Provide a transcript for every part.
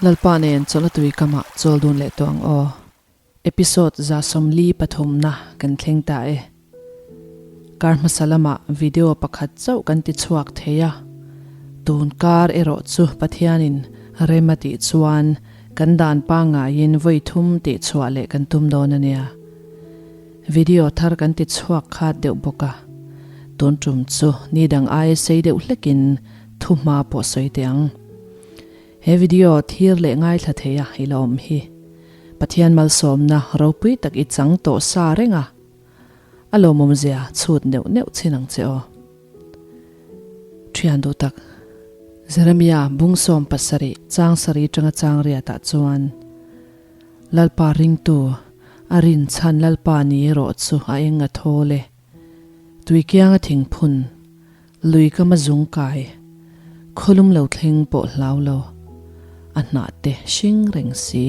Lalpa nen chawlh tui kamah chawl dun leh tawh ang aw. Episode 43 na kan thleng ta e. Kar hmasa lamah video pakhat chauh kan ti chhuak thei a, tun kar erawh chu Pathianin rem a tih chuan kan dan pangaiin vawi thum tih chhuah leh kan tum dawn a nia. Video thar kan ti chhuak khat deuh bawk a, tun tum chu ni dang aia sei deuh hlekin thu hma pawh sawi teh ang. He video thir leh ngaithla thei a i la awm hi. Pathian malsawmna ropui tak i chang tawh sa reng a, a lawmawmzia chhut neuh neuh chin ang che aw. Thian duh tak, Jeremia bung 17 chang sarih tanga chang riatah chuan, Lalpa ringtu, a rin chhan Lalpa ni erawh chu a eng a thawl e. Tuikianga thingphun, Lui ka ma zung kai, khawlum lo thleng pawh hlau lo, a hnah te hring reng si,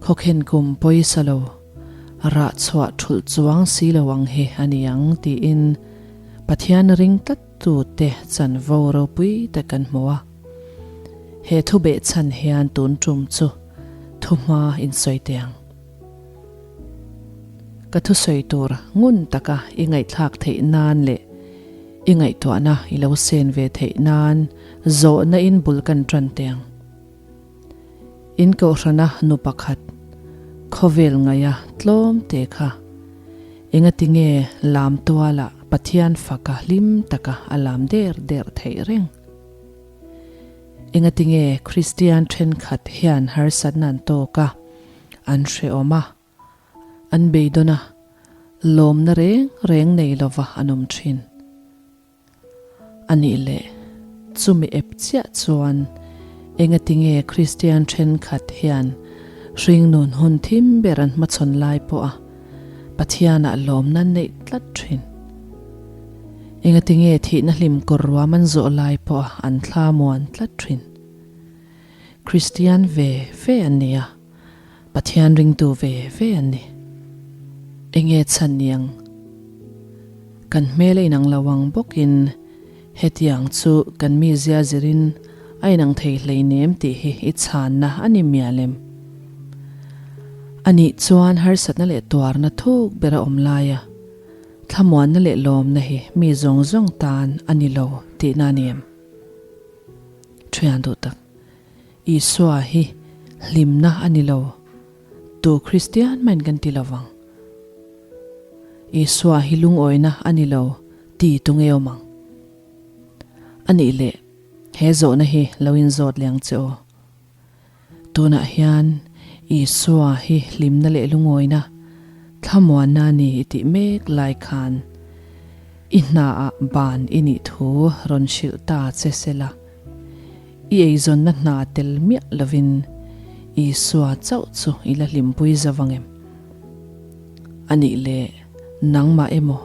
khawkhen kum pawisa lo, rah chhuah thulh chuang si lo ang hi a ni ang tiin Pathian ring tlat tu te chanvo ropui tak kan hmu a. He thu behchhan hian tun tum chu thuhma in sawi teh ang. Ka thusawi tur ngun taka i ngaihthlak theih nan leh i ngaihtuahna i lo sen ve theih nan zawhna in bul kan tan teh ang. In kohhrana nu pakhat khawvel ngaia tlawm te kha engati nge lam tualah Pathian faka hlim taka a lam der der theih reng? Engati nge Kristian thenkhat hian harsatna an tawk a, an hrehawm a, an beidawn a, lawmna reng reng nei lova an awm thin? A nih leh, chumi ep chiah chuan engati nge Kristian thenkhat hian hringnun hun thim ber an hmachhawn lai pawha Pathianah lawmna neih tlat thin? Engati nge thihna hlim kawr ruam an zawh lai pawha an thla muan tlat thin? Kristian ve ve an ni a, Pathian ringtu ve ve an ni. Enge chhan ni ang? Kan hmel a inang lo ang bawkin hetiang chu kan mizia zirin a inang thei hleinem tih hi i chhanna a ni mial em? Anih chuan harsatna leh tuarna thuk ber a awm laia Thlamuanna leh lawmna hi mi zawng zawng tan a ni lo tihna a ni em? Thian duh tak, Isua hi hlimna a ni lo, tu Kristian mahin kan ti lo vang. Isua hi lungawina a ni lo ti tu nge awm ang? A nih leh he zawhna hi lo inzawt leh ang che aw. Tunah hian Isua hi hlimna leh lungawina, thlamuanna ni i tih mek lai khan i hnaah ban i nih thu rawn hrilh ta che sela, i eizawnna hna tel miah lovin Isua chauh chu i la hlimpui zo vang em? A nih leh nangmah emaw,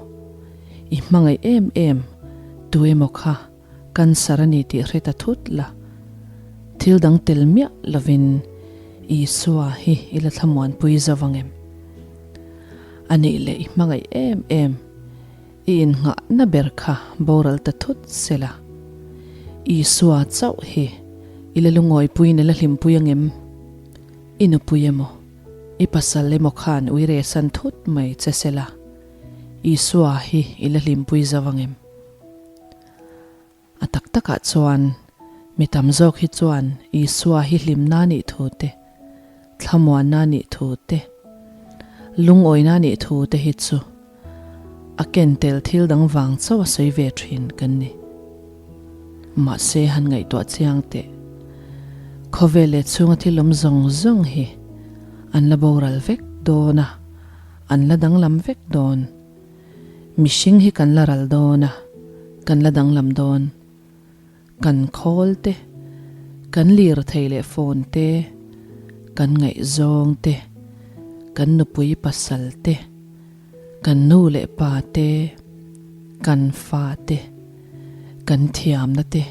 i hmangaih em em tu emaw kha Cancer a ni tih hre ta thut la, thil dang tel miah lovin Isua hi i la thlamuanpui zo vang em? A nih leh i hmangaih em em, i innghahna ber kha boral ta thut se la, Isua chauh hi i la lungawipuiin i la hlimpui ang em? I nupui emaw, i pasal emaw khan uiresan thut mai che se la, Isua hi i la hlimpui zo vang em? A tak takah chuan mi tam zawk hi chuan Isua hi hlimna nih thu te, thlamuanna nih thu te, lungawina nih thu te hi chu a ken tel thil dang vang chauh a sawi ve thin kan ni. Mahse han ngaihtuah chiang teh, khawvel leh chhunga thil awm zawng zawng hi an la boral vek dawn a, an la danglam vek dawn. Mihring hi kan la ral dawn a, kan la danglam dawn. Kan khawl te, kan lirthei leh phone te, kan ngaihzawng te, kan nupui pasal te, kan nu leh pa te, kan fa te, kan thiamna te,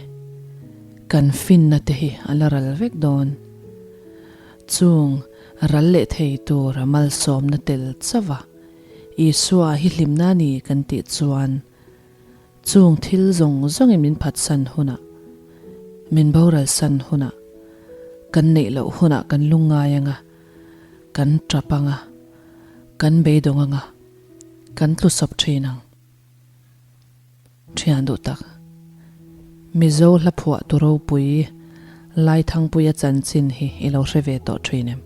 kan finna te hi a la ral vek dawn. Chung ral leh thei tur a malsawmna tel chauh a. Isua hi hlimna a ni kan tih chuan chung thil zawng zawngin min phatsan hunah, min boralsan hunah, Kan neih loh hunah kan lungngai anga, kan tap anga, kan beidawng anga, kan tlusawp thin ang. Thian duh tak. Mizo hla phuah tu ropui Laithangpuia chanchin hi i lo hre ve tawh thin em?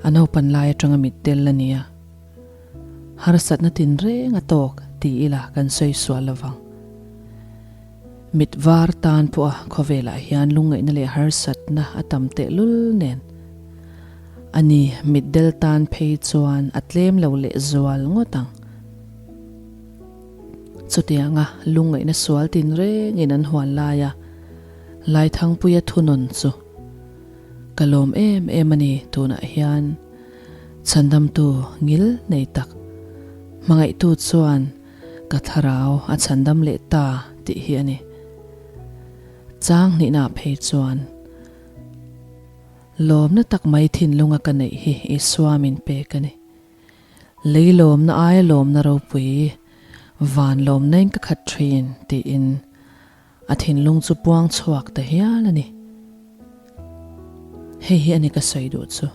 A naupan lai atanga mit tel a nia. Harsatna tinreng a tawk ti ila kan sawi sual lovang. Mit var tan pawha khawvelah hian lungngaihna leh harsatna a tam tehlul nen. A ni, mitdel tan phei chuan a tlem lo leh zual ngawt ang. Chutianga lungngaihna sual tinrengin an hual laia Laithangpuia thunawn chu ka lawm em em a ni tunah hian chhandamtu ngil nei tak hmangaihtu chuan ka thlarau a chhandam leh ta tih hi a ni. Chang hnihna phei chuan lawmna tak mai thinlunga ka neih hi Isua min pek a ni. Lei lawmna aia lawmna ropui, van lawmnain ka khat thin, tiin a thinlung chu puang chhuak ta hial a ni. Hei hi a ni ka sawi duh chu.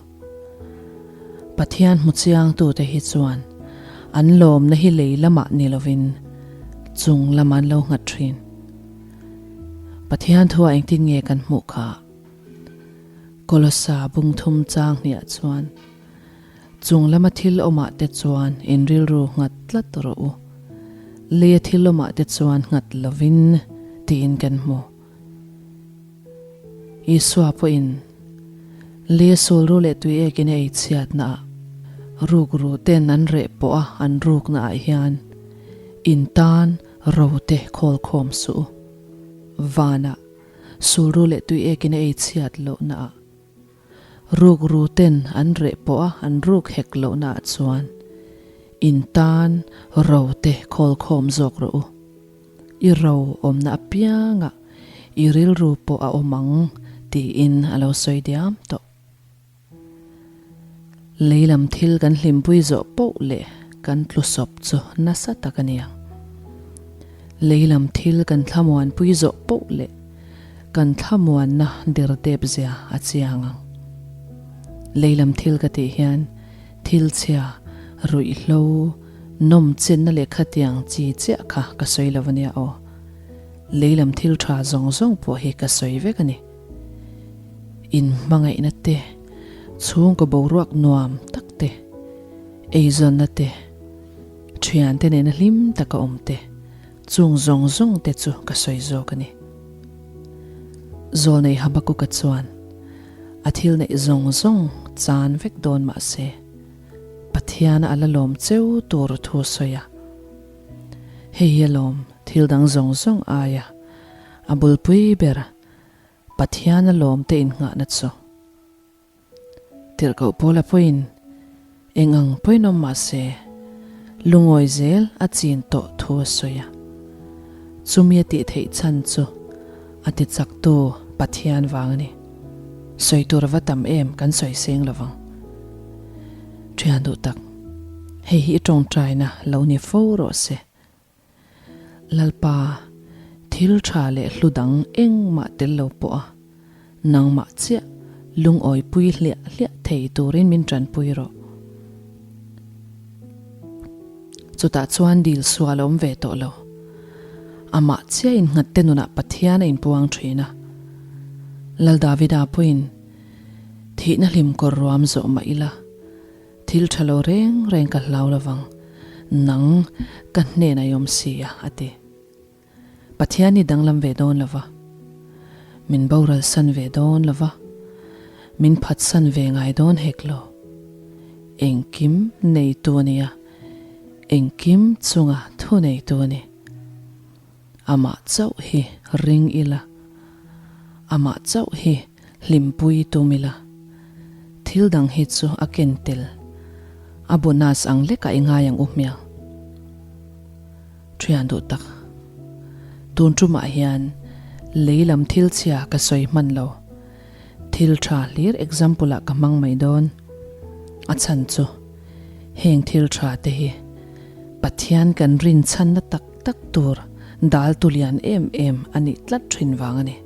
Pathian hmu chiangtute hi chuan an lawmna hi lei lamah ni lovin chung lamah an lo nghat thin. Pathian thuah engtin nge kan hmuh kha? Kolosa bungthum chang hniah chuan Chung lama thil awmah te chuan in rilru nghat tlat rawh u. Leia thil awmah te chuan nghat lovin tiin kan hmu. Isua pawhin leia sulru leh tui ekin a ei chhiatnaah rukru ten an reh pawh a an ruknaah hian in tan ro te khawlkhawm suh u. Vanah sulru leh tui ekin a ei chhiat lohnaah Rukru ten an reh pawh a an ruk hek lohna ah chuan in tan ro te khawlkhawm zawk rawh u. I ro awmna apiangah i rilru pawh a awm ang tiin a lo sawi diam tawh. Lei lam thil kan hlimpui zawh poh leh kan tlusawp chu nasa tak a ni ang. Lei lam thil kan thlamuanpui zawh poh leh Kan thlamuanna derdep zia a chiang ang. Lei lam thil ka tih hian thil chhia, ruihhlo, nawm chenna leh khatiang chi chiah kha ka sawi lo ania aw. Lei lam thil tha zawng zawng pawh hi ka sawi vek a ni. In hmangaihna te, chhungkaw boruak nuam tak te, eizawnna te, thiante nena hlim taka awm te, Chung zawng zawng te chu ka sawi zawk a ni. Zawlnei Habakuka chuan a thil neih zawng zawng chan vek dawn mah se, Pathiana a la lawm cheu tur thu sawi a. Hei hi a lawm thil dang zawng zawng aia a bulpui ber Pathiana lawmte innghahna chu. Tirhkoh Paula pawhin eng ang pawhin awm mah se, lungawi zel a chin tawh thu a sawi a. Chumi a tih theih chhan chu a ti chaktu Pathian vang a ni. Sawi tur a va tam em kan sawi seng lo vang. Thian duh tak, hei hi i tawngtaina lo ni fo rawh se. Lalpa, thil tha leh hlu dang engmah tel lo pawh a, nangmah chiah lungawipui hliah hliah thei turin min tanpui rawh. Chutah chuan dil sual a awm ve tawh lo. Amah chiah innghatte nunah Pathian a inpuang thin a. Lal Davida pawhin thihna hlim kawr ruam zawh mah ila, Thil tha lo reng reng ka hlau lovang, nang ka hnenah i awm si a, a ti. Pathian hi danglam ve dawn lova, min boral san ve dawn lova, min phatsan ve ngai dawn hek lo. Engkim neitu a ni a, engkim chunga thu neitu a ni. Amah chauh hi ring ila, amah chauh hi hlimpui tum ila, thil dang hi chu a ken tel, a bonus ang lekah i ngai ang u hmiang. Thian duh tak, tun tumah hian lei lam thil chhia ka sawi hman lo, thil tha hlir example ah ka hmang mai dawn, a chhan chu heng thil tha te hi Pathian kan rinchhanna tak tak tur dal tu lian em em a nih tlat thin vang a ni.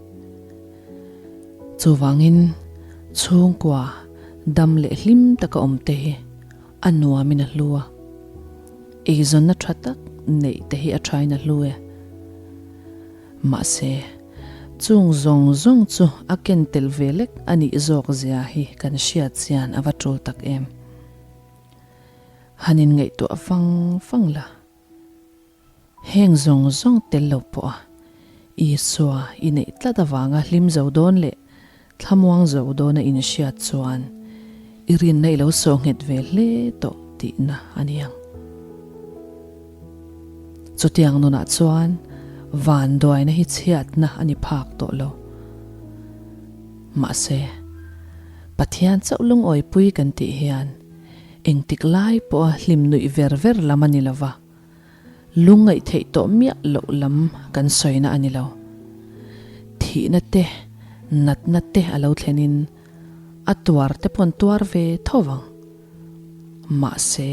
Chuvangin chhungkua dam leh hlim taka awm te hi a nuamin a hlu a, eizawnna tha tak neih te hi a thain a hlu e. Mahse, chung zawng zawng chu a ken tel ve lek a nih zawk zia hi kan hriat chian a va tul tak em. Han inngaihtuah vang vang la. Heng zawng zawng tel lo pawha Isua i neih tlat avanga hlim zo dawn leh thlamuang zo dawna inhriat chuan i rinna i lo sawh nghet ve hle tawh tihna a ni ang. Chutiang nunah chuan vanduaina hi chhiatna a ni phak tawh lo. Mahse, Pathian chauh lungawipui kan tih hian engtik lai pawha hlim nuih ver ver lam a ni lo va, lungngaih theih tawh miah loh lam kan sawina a ni lo. Thihna te, natna te a lo thlenin a tuar te paw'n tuar ve tho vang. Mahse,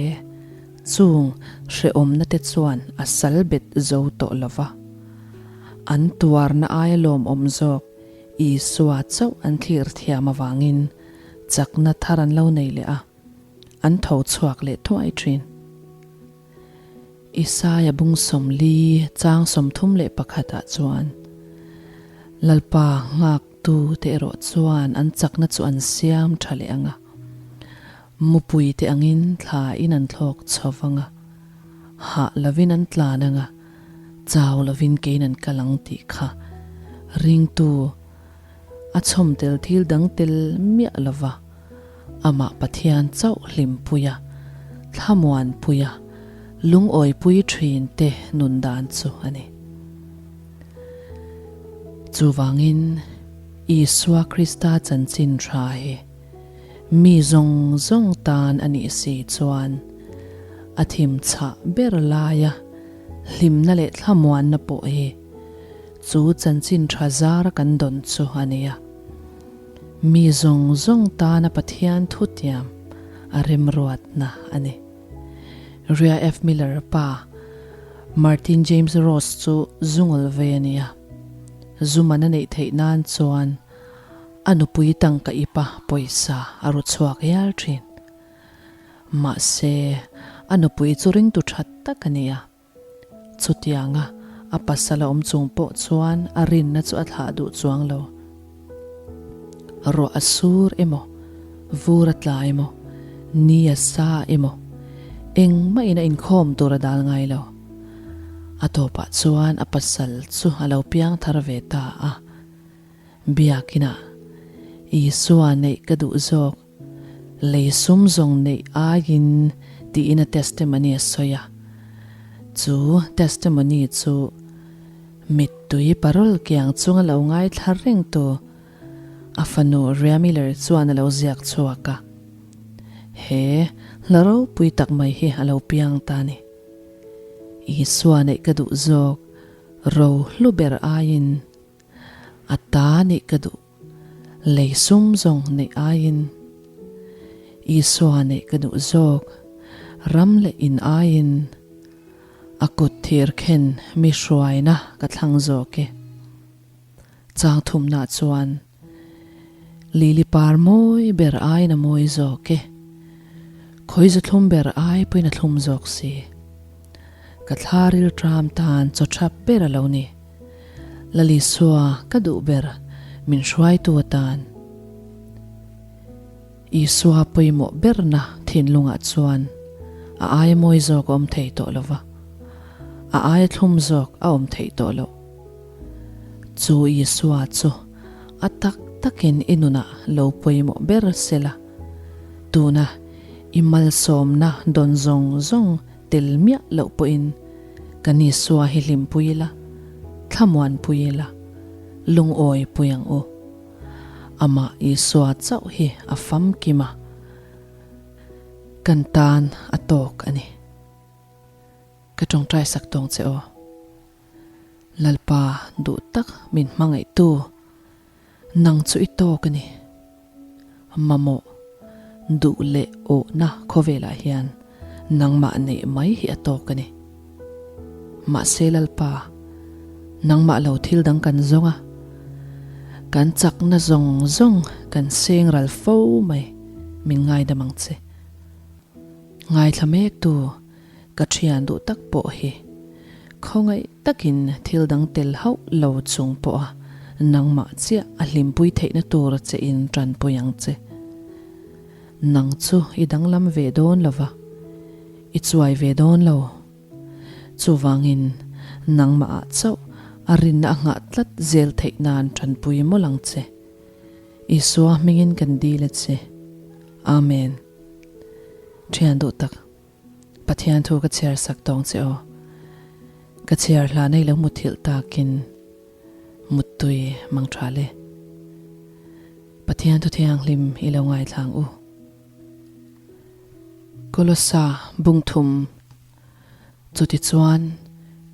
chung hrehawmna te chuan a sal bet zo tawh lo va. An tuarna aia lawmawm zawk Isua chauh an thlir thiam avangin chakna thar an lo nei leh a, an tho chhuak leh thuai thin. Isaia bung 40 chang 31 ah chuan, Lalpa nghaktu te erawh chuan an chakna chu an siam tha leh ang a, mupui te angin thla in an thlawk chho vang a, hah lovin an tlan ang a, chau lovin keiin an kal ang tih kha ringtu a chhawm tel thil dang tel miah lova amah Pathian chauh hlimpuia, thlamuanpuia, lungawipui thin te nun dan chu a ni. Chuvangin Isua Krista chanchin tha hi mi zawng zawng tan a nih si chuan a thim chhah ber laia hlimna leh thlamuanna pawh hi Chu chanchin tha zara kan dawn chu a ni a. Mi zawng zawng tana Pathian thutiam a remruatna a ni. Ria F. Miller pa Martin James Ross chu zungul ve a ni a. Zuman a neih theih nan chuan a nupui tangka ipa pawisa a ru chhuak hial thin. Mahse, a nupui chu ringtu tha tak a ni a. Chutianga a pasal a awm chung pawh chuan a rinna chu a thlah duh chuang lo. Ruah a sur emaw, vur a tla emaw, ni a sa emaw, engmahin a inkhawm tur a dal ngai lo. A tawpah chuan a pasal chu a lo piang thar ve ta a. Biakinah Isua neih ka duh zawk. Lei sum zawng neih aiin tiin a testimony a sawi a. Chu testimony chu mittui parol kiang chunga lo ngaithla rengtu a fanu Ria Miller chuan a lo ziak chhuak a. He hla ropui tak mai hi a lo piang ta a ni. Isua neih ka duh zawk ro hlu ber aiin a ta nih ka duh. Lei sum zawng neih aiin Isua neih ka duh zawk, ram leh in aiin a kut thir khen mi hruaina ka thlang zawk e. Chang thumna chuan Lili par mawi ber aiin a mawi zawk e, khawizu thlum ber ai pawhin a thlum zawk si. Ka thla rilṭam tan chaw ṭhap ber a lo ni. Lalisua ka duh ber min hruaitu atan. Isua pawimawh berna thinlungah chuan a aia mawi zawk a awm thei tawh lo va, a aia thlum zawk a awm theih tawh loh. Chu Isua chu a tak takin i nunah lo pawimawh ber sela, tuna i malsawmna dawn zawng zawng Tel miah loh pawhin kan Isua hi hlimpui ila, thlamuanpui ila, lungawi pui ang u. Amah Isua chauh hi a famkim a, kan tan a tawk a ni. Ka tawngtai sak tawng che aw. Lalpa duh tak min hmangaihtu. Nang chu i tawk a ni. Mamawh, duh leh awhna khawvelah hian nangmah neih mai hi a tawk a ni. Mahse Lalpa, nangmah lo thil dang kan zawng a. Kan chakna zawng zawng kan seng ral fo mai, min ngaidam ang che. Ngaithla mektu ka thian duh tak pawh hi khawngaih takin thil dang tel hauh lo chung pawha nangmah chiah a hlimpui theihna tur che in tanpui ang che. Nang chu i danglam ve dawn lo va, i chuai ve dawn lo. Chuvangin nangmah ah chauh a rinna a nghah tlat zel theih nan tanpui mawlh ang che. Isua hmingin kan dil a che. Amen. Thian duh tak, Pathian thu ka chhiar sak tawng che aw. Ka chhiar hla nei lo muthilh takin muttui mang tha le. Pathian thu thianghlim i lo ngaithlang u. Kolosa bungthum Chutichuan,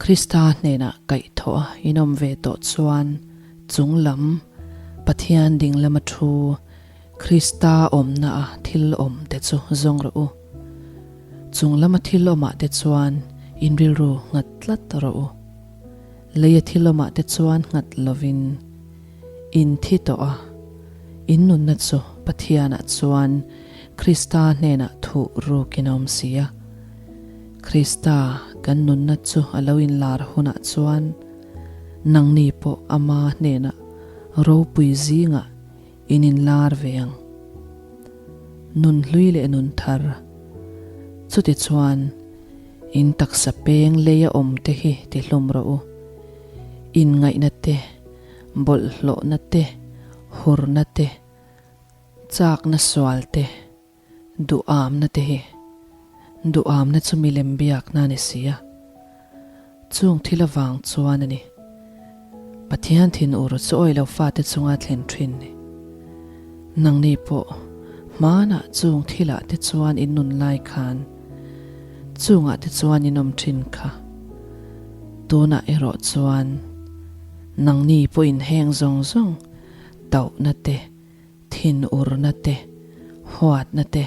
Krista hnenah kaihthawh a inawm ve tawh chuan chung lam Pathian ding lama thu Krista awmna a thil awm te chu zawng rawh u. Chung lama thil awmah te chuan in rilru nghat tlat rawh u. Leia thil awmah te chuan nghat lovin in thi tawh a, in nunna chu Pathianah chuan Krista hnenah thuh rukin a awm si a. Krista kan nunna chu a lo inlar hunah chuan nangni pawh ama hnenah ropui zingah in inlar ve ang. Nun hlui leh nun thar. Chutichuan in taksa peng leia awm te hi ti hlum rawh u. Inngaihna te, bawlhhlawhna te, hurna te, chakna sual te, Duhamna te hi duhamna chu milem biakna a ni si a, chung thil avang chuan a ni. Pathian thinur chu awi lo fate chunga thlen thin ni. Nangni pawh hmanah chung thilah te chuan in nun lai khan chungah te chuan in awm thin kha. Tunah erawh chuan nangni pawhin heng zawng zawng tauhna te, Thinurna te, huatna te,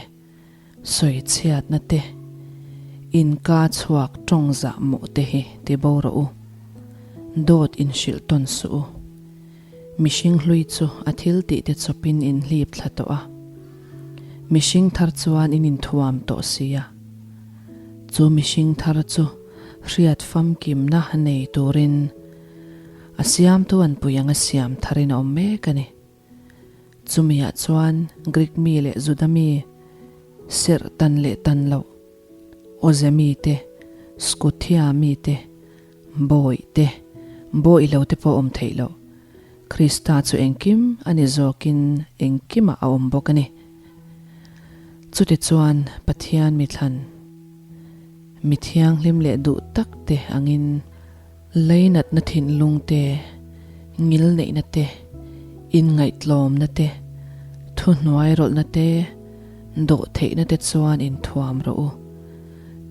sawichhiatna te, inka chhuak tawng zah mawh te hi ti bo rawh u. Dawt inhrilh tawn suh u. Mihring hlui chu a thil tih te chawpin in hlip thla tawh a. Mihring thar chuan in inthuam tawh si a. Chu mihring thar chu hriat famkimna nei turin a siamtu an pui anga siam tharin a awm mek a ni. Chumiah chuan Greek mi leh Juda mi, serh tan leh tan loh, Awze mi te, Skuthia mi te, Bawih te, Bawih lo te pawh awm theih loh. Krista chu engkim a ni zawkin engkimah a awm bawk a ni. Chutichuan Pathian mithlan, mi thianghlim leh duh tak te angin, Leinatna thinlung te, ngilneihna te, inngaihtlawmna te, thuhnuai rawlhna te, dawhtheihna te chuan inthuam rawh u.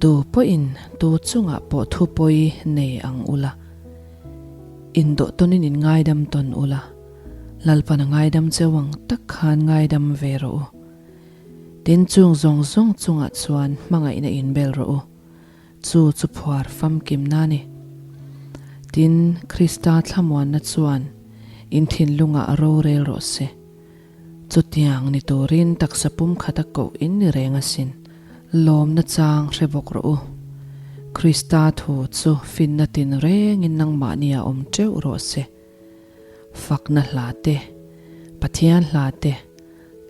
Tu pawhin tu chungah pawh thu pawi nei ang ula, indawh tawnin in ngaidam tawn ula, Lalpan a ngaidam cheu ang tak khan ngaidam ve rawh u. Tin, chung zawng zawng chungah chuan hmangaihna inbel rawh u. Chu chu phuar famkimna a ni. Tin, Krista thlamuanna chuan in thinlungah rorel rawh se. Chutiang ni turin taksa pumkhata koh in ni reng asin. Lawmna chang hre bawk rawh u. Krista thu chu finna tinrengin nangmahnia awm teuh rawh se. Fakna hla te, Pathian hla te,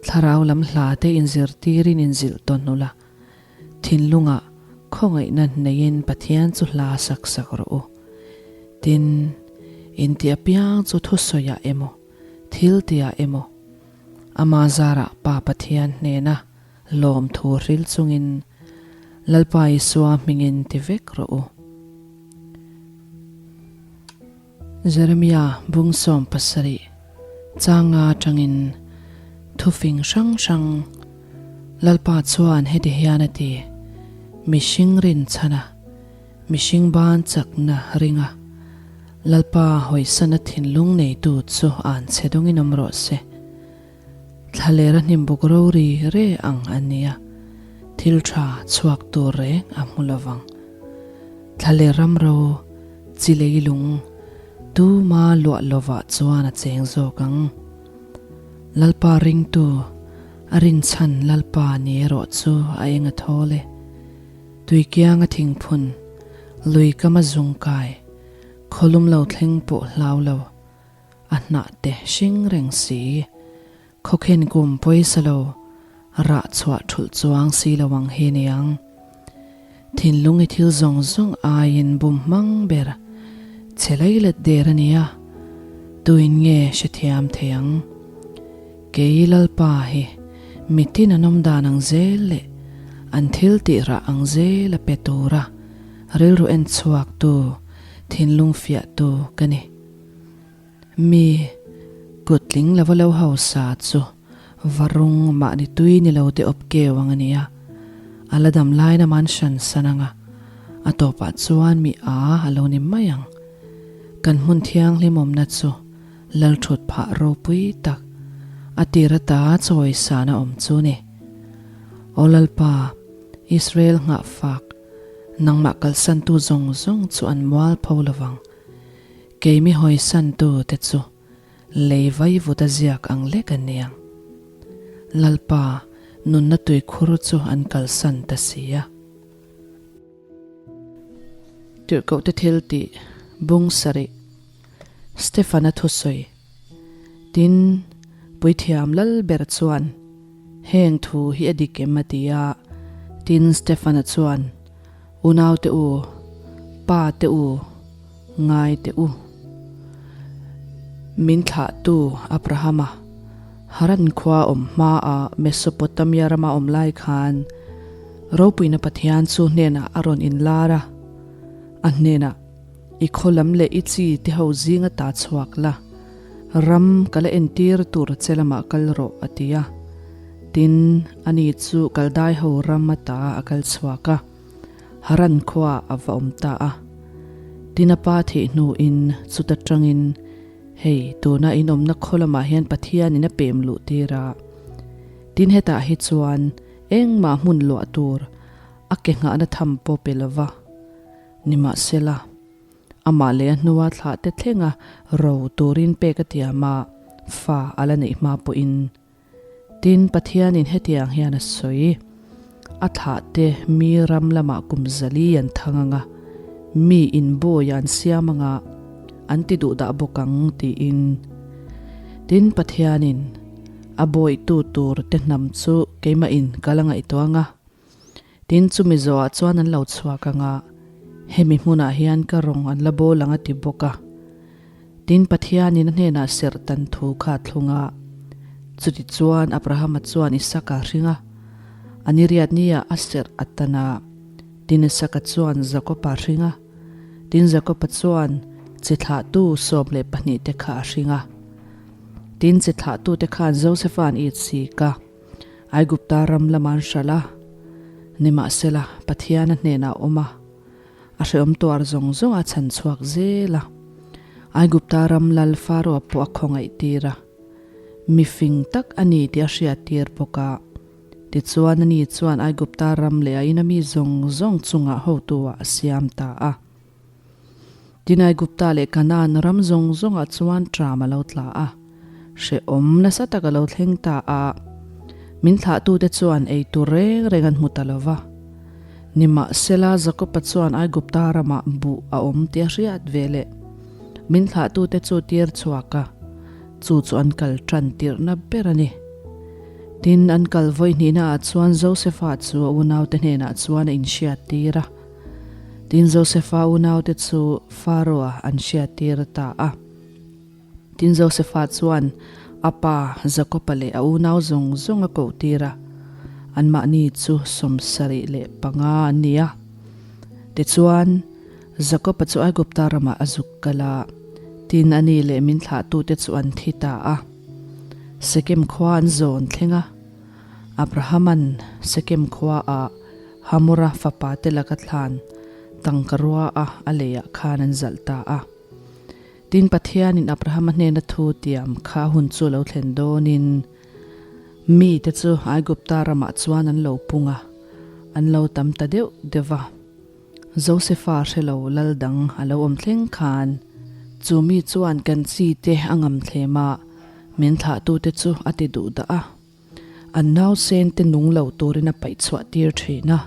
Thlarau lam hla te inzirtirin inzilh tawn ula. Thinlungah khawngaihna neiin Pathian chu hla sak sak rawh u. Tin, inti apiang chu thusawiah emaw, thil tiah emaw, ama zarah Pa Pathian hnena lawmthu hril chungin Lalpa Isua hmingin ti vek rawh u. Jeremia bung 17 changa atangin thufing hrang hrang Lalpa chuan heti hian a ti, Mihring rinchhana, mihring ban chakna ringa, Lalpa hawisana thinlung neitu chu an chhe dawngin awm rawh se. Thlalera hnimbuk ro ri re ang a nia, thil tha chhuak tur reng a hmu lovang. Thlaler ram ro chi leilung tuma luah lovah chuan a cheng zawk ang. Lalpa ringtu, a rinchhan Lalpa ni erawh chu a eng a thawl e. Tuikianga thingphun, lui kama zungkai, khawlum lo thleng pawh hlau lo, a hnah te hring reng si. Khawkhen kum pawisa lo, rah chhuah thulh chuang si lo ang hi niang. Thinlung i thil zawng zawng aiin bum hmang ber che lei let der a nia, tuin nge hrethiam thei ang? Kei Lalpa hi mitin an awm dan ang zel leh an thil tih rah ang zel a pe tura rilru en chhuak tu, thinlung fiah tu ka ni. Mi kut tling lova lo hausa chu varung mahni tui ni lo te awp keu ang a nia. A la dam lain a man hran san ang a, a tawpah chuan mi a a lo ni mai ang. Kan hmun thianghlim awmna chu Lalthut phah ropui tak a tir ata chawi sana awm chu ni. Aw Lalpa, Israel nghah fak, nangmah kalsantu zawng zawng chu an mual pho lovang. Keimi hawisantu te chu lei vaivut a ziak ang lek an ni ang. Lalpa, nunna tuikhur chu an kalsan ta si a. Tirhkohte thil tih bung sarih Stefan-a thusawi. Tin, Puithiam lal ber chuan, Heng thu hi a dik em? a ti a. Tin, Stefan-a chuan, Unaute u, pa te u, ngai teh u. Min thlahtu Abrahama, Haran khua awm hmaah Mesopotamia rama awm lai khan ropuina Pathian chu hnenah a rawn inlar a, a hnenah, I khaw lam leh i chi te ho zinga ta chhuak la, ram ka la entir tur che lamah kal rawh, a ti a. Tin, ani chu Kaldai ho ram ata a kal chhuak a. Haran khuaah a va awm ta a. Tin a pa thih hnuin chuta tangin, Hei, tuna in awmna khaw lamah hian Pathianin a pem luh tir a. Tin hetah hi chuan engmah hmun luah tur a ke nghahna tham pawh pe lo va. Nimahsela, amah leh a hnua thlah te thlenga ro turin pek a tiam a, fa a la neih hma pawhin. Tin, Pathianin hetiang hian a sawi, A thlahte mi ram lamah kum zali an thang ang a, mi in bawi an siam ang a, an ti duh dah bawk ang, tiin. Tin, Pathianin a bawitu tur te hnam chu keimahin ka la ngaihtuah ang a, Tin, chumi zawhah chuan an lo chhuak ang a, hemi hmunah hian ka rawng an la bawl ang a ti bawk a. Tin, Pathianin a hnenah serh tan thu kha a thlung a. Chutichuan Abrahama chuan Isaka a hring a, a ni riat niah a serh a tan a. Tin, Isaka chuan Jakoba a hring a. Tin, Jakoba chuan chi thlahtu 12 te kha a hring a. Tin, chi thlahtute khan Josefa an it sik a. Aigupta ram lama an hralh a, nimahsela Pathian a hnenah a awm a, a hrehawm tuar zawng zawng a chhan chhuak zel a. Aigupta ram lal Faroa pawh a khawngaih tir a, mi fing tak a ni tih a hriat tir bawk a. Tichuan ani chuan Aigupta ram leh a ina mi zawng zawng chungah hotu-ah a siam ta a. Tin Aigupta leh Kanaan ram zawng zawngah chuan ṭam a lo tla a, hrehawm nasa tak a lo thleng ta a. Min thlahtute chuan ei tur reng reng an hmu ta lo va. Nimahsela Jakoba chuan Aigupta ramah buh a awm tih a hriat ve leh min thlahtute chu tir chhuak a, chu chu an kal ṭan tirhna ber a ni. Tin, an kal vawi hnihnaah chuan Josefa chu a unaute hnenah chuan a inhriattir a. Tin, Josefa unaute chu Pharaoh-a an hriattir ta a. Tin, Josefa chuan a pa Jakoba leh a unau zawng zawng a kohtir a, anmahni chu 75 an ni a. Tichuan, Jakoba chu Aigupta ramah a zuk kal a, tin a ni leh min thlahtute chu an thi ta a. Sekem khua an zawn thleng a, Abrahama'n Sekem khuaah Hamora fapa te laka thlan tangkarua a a leiah khan an zalh ta a. Tin, Pathianin Abrahama hnena thu tiam kha hun chu lo thlen dawnin mite chu Aigupta ramah chuan an lo pung a, an lo tam ta deuh deuh va. Josefa hre lo lal dang a lo awm thleng khan chu mi chuan kan chi te a ngam thlem a, Min thlahtute chu a ti duh dah a, an nausen te nung lo turin a paih chhuah tir thin a.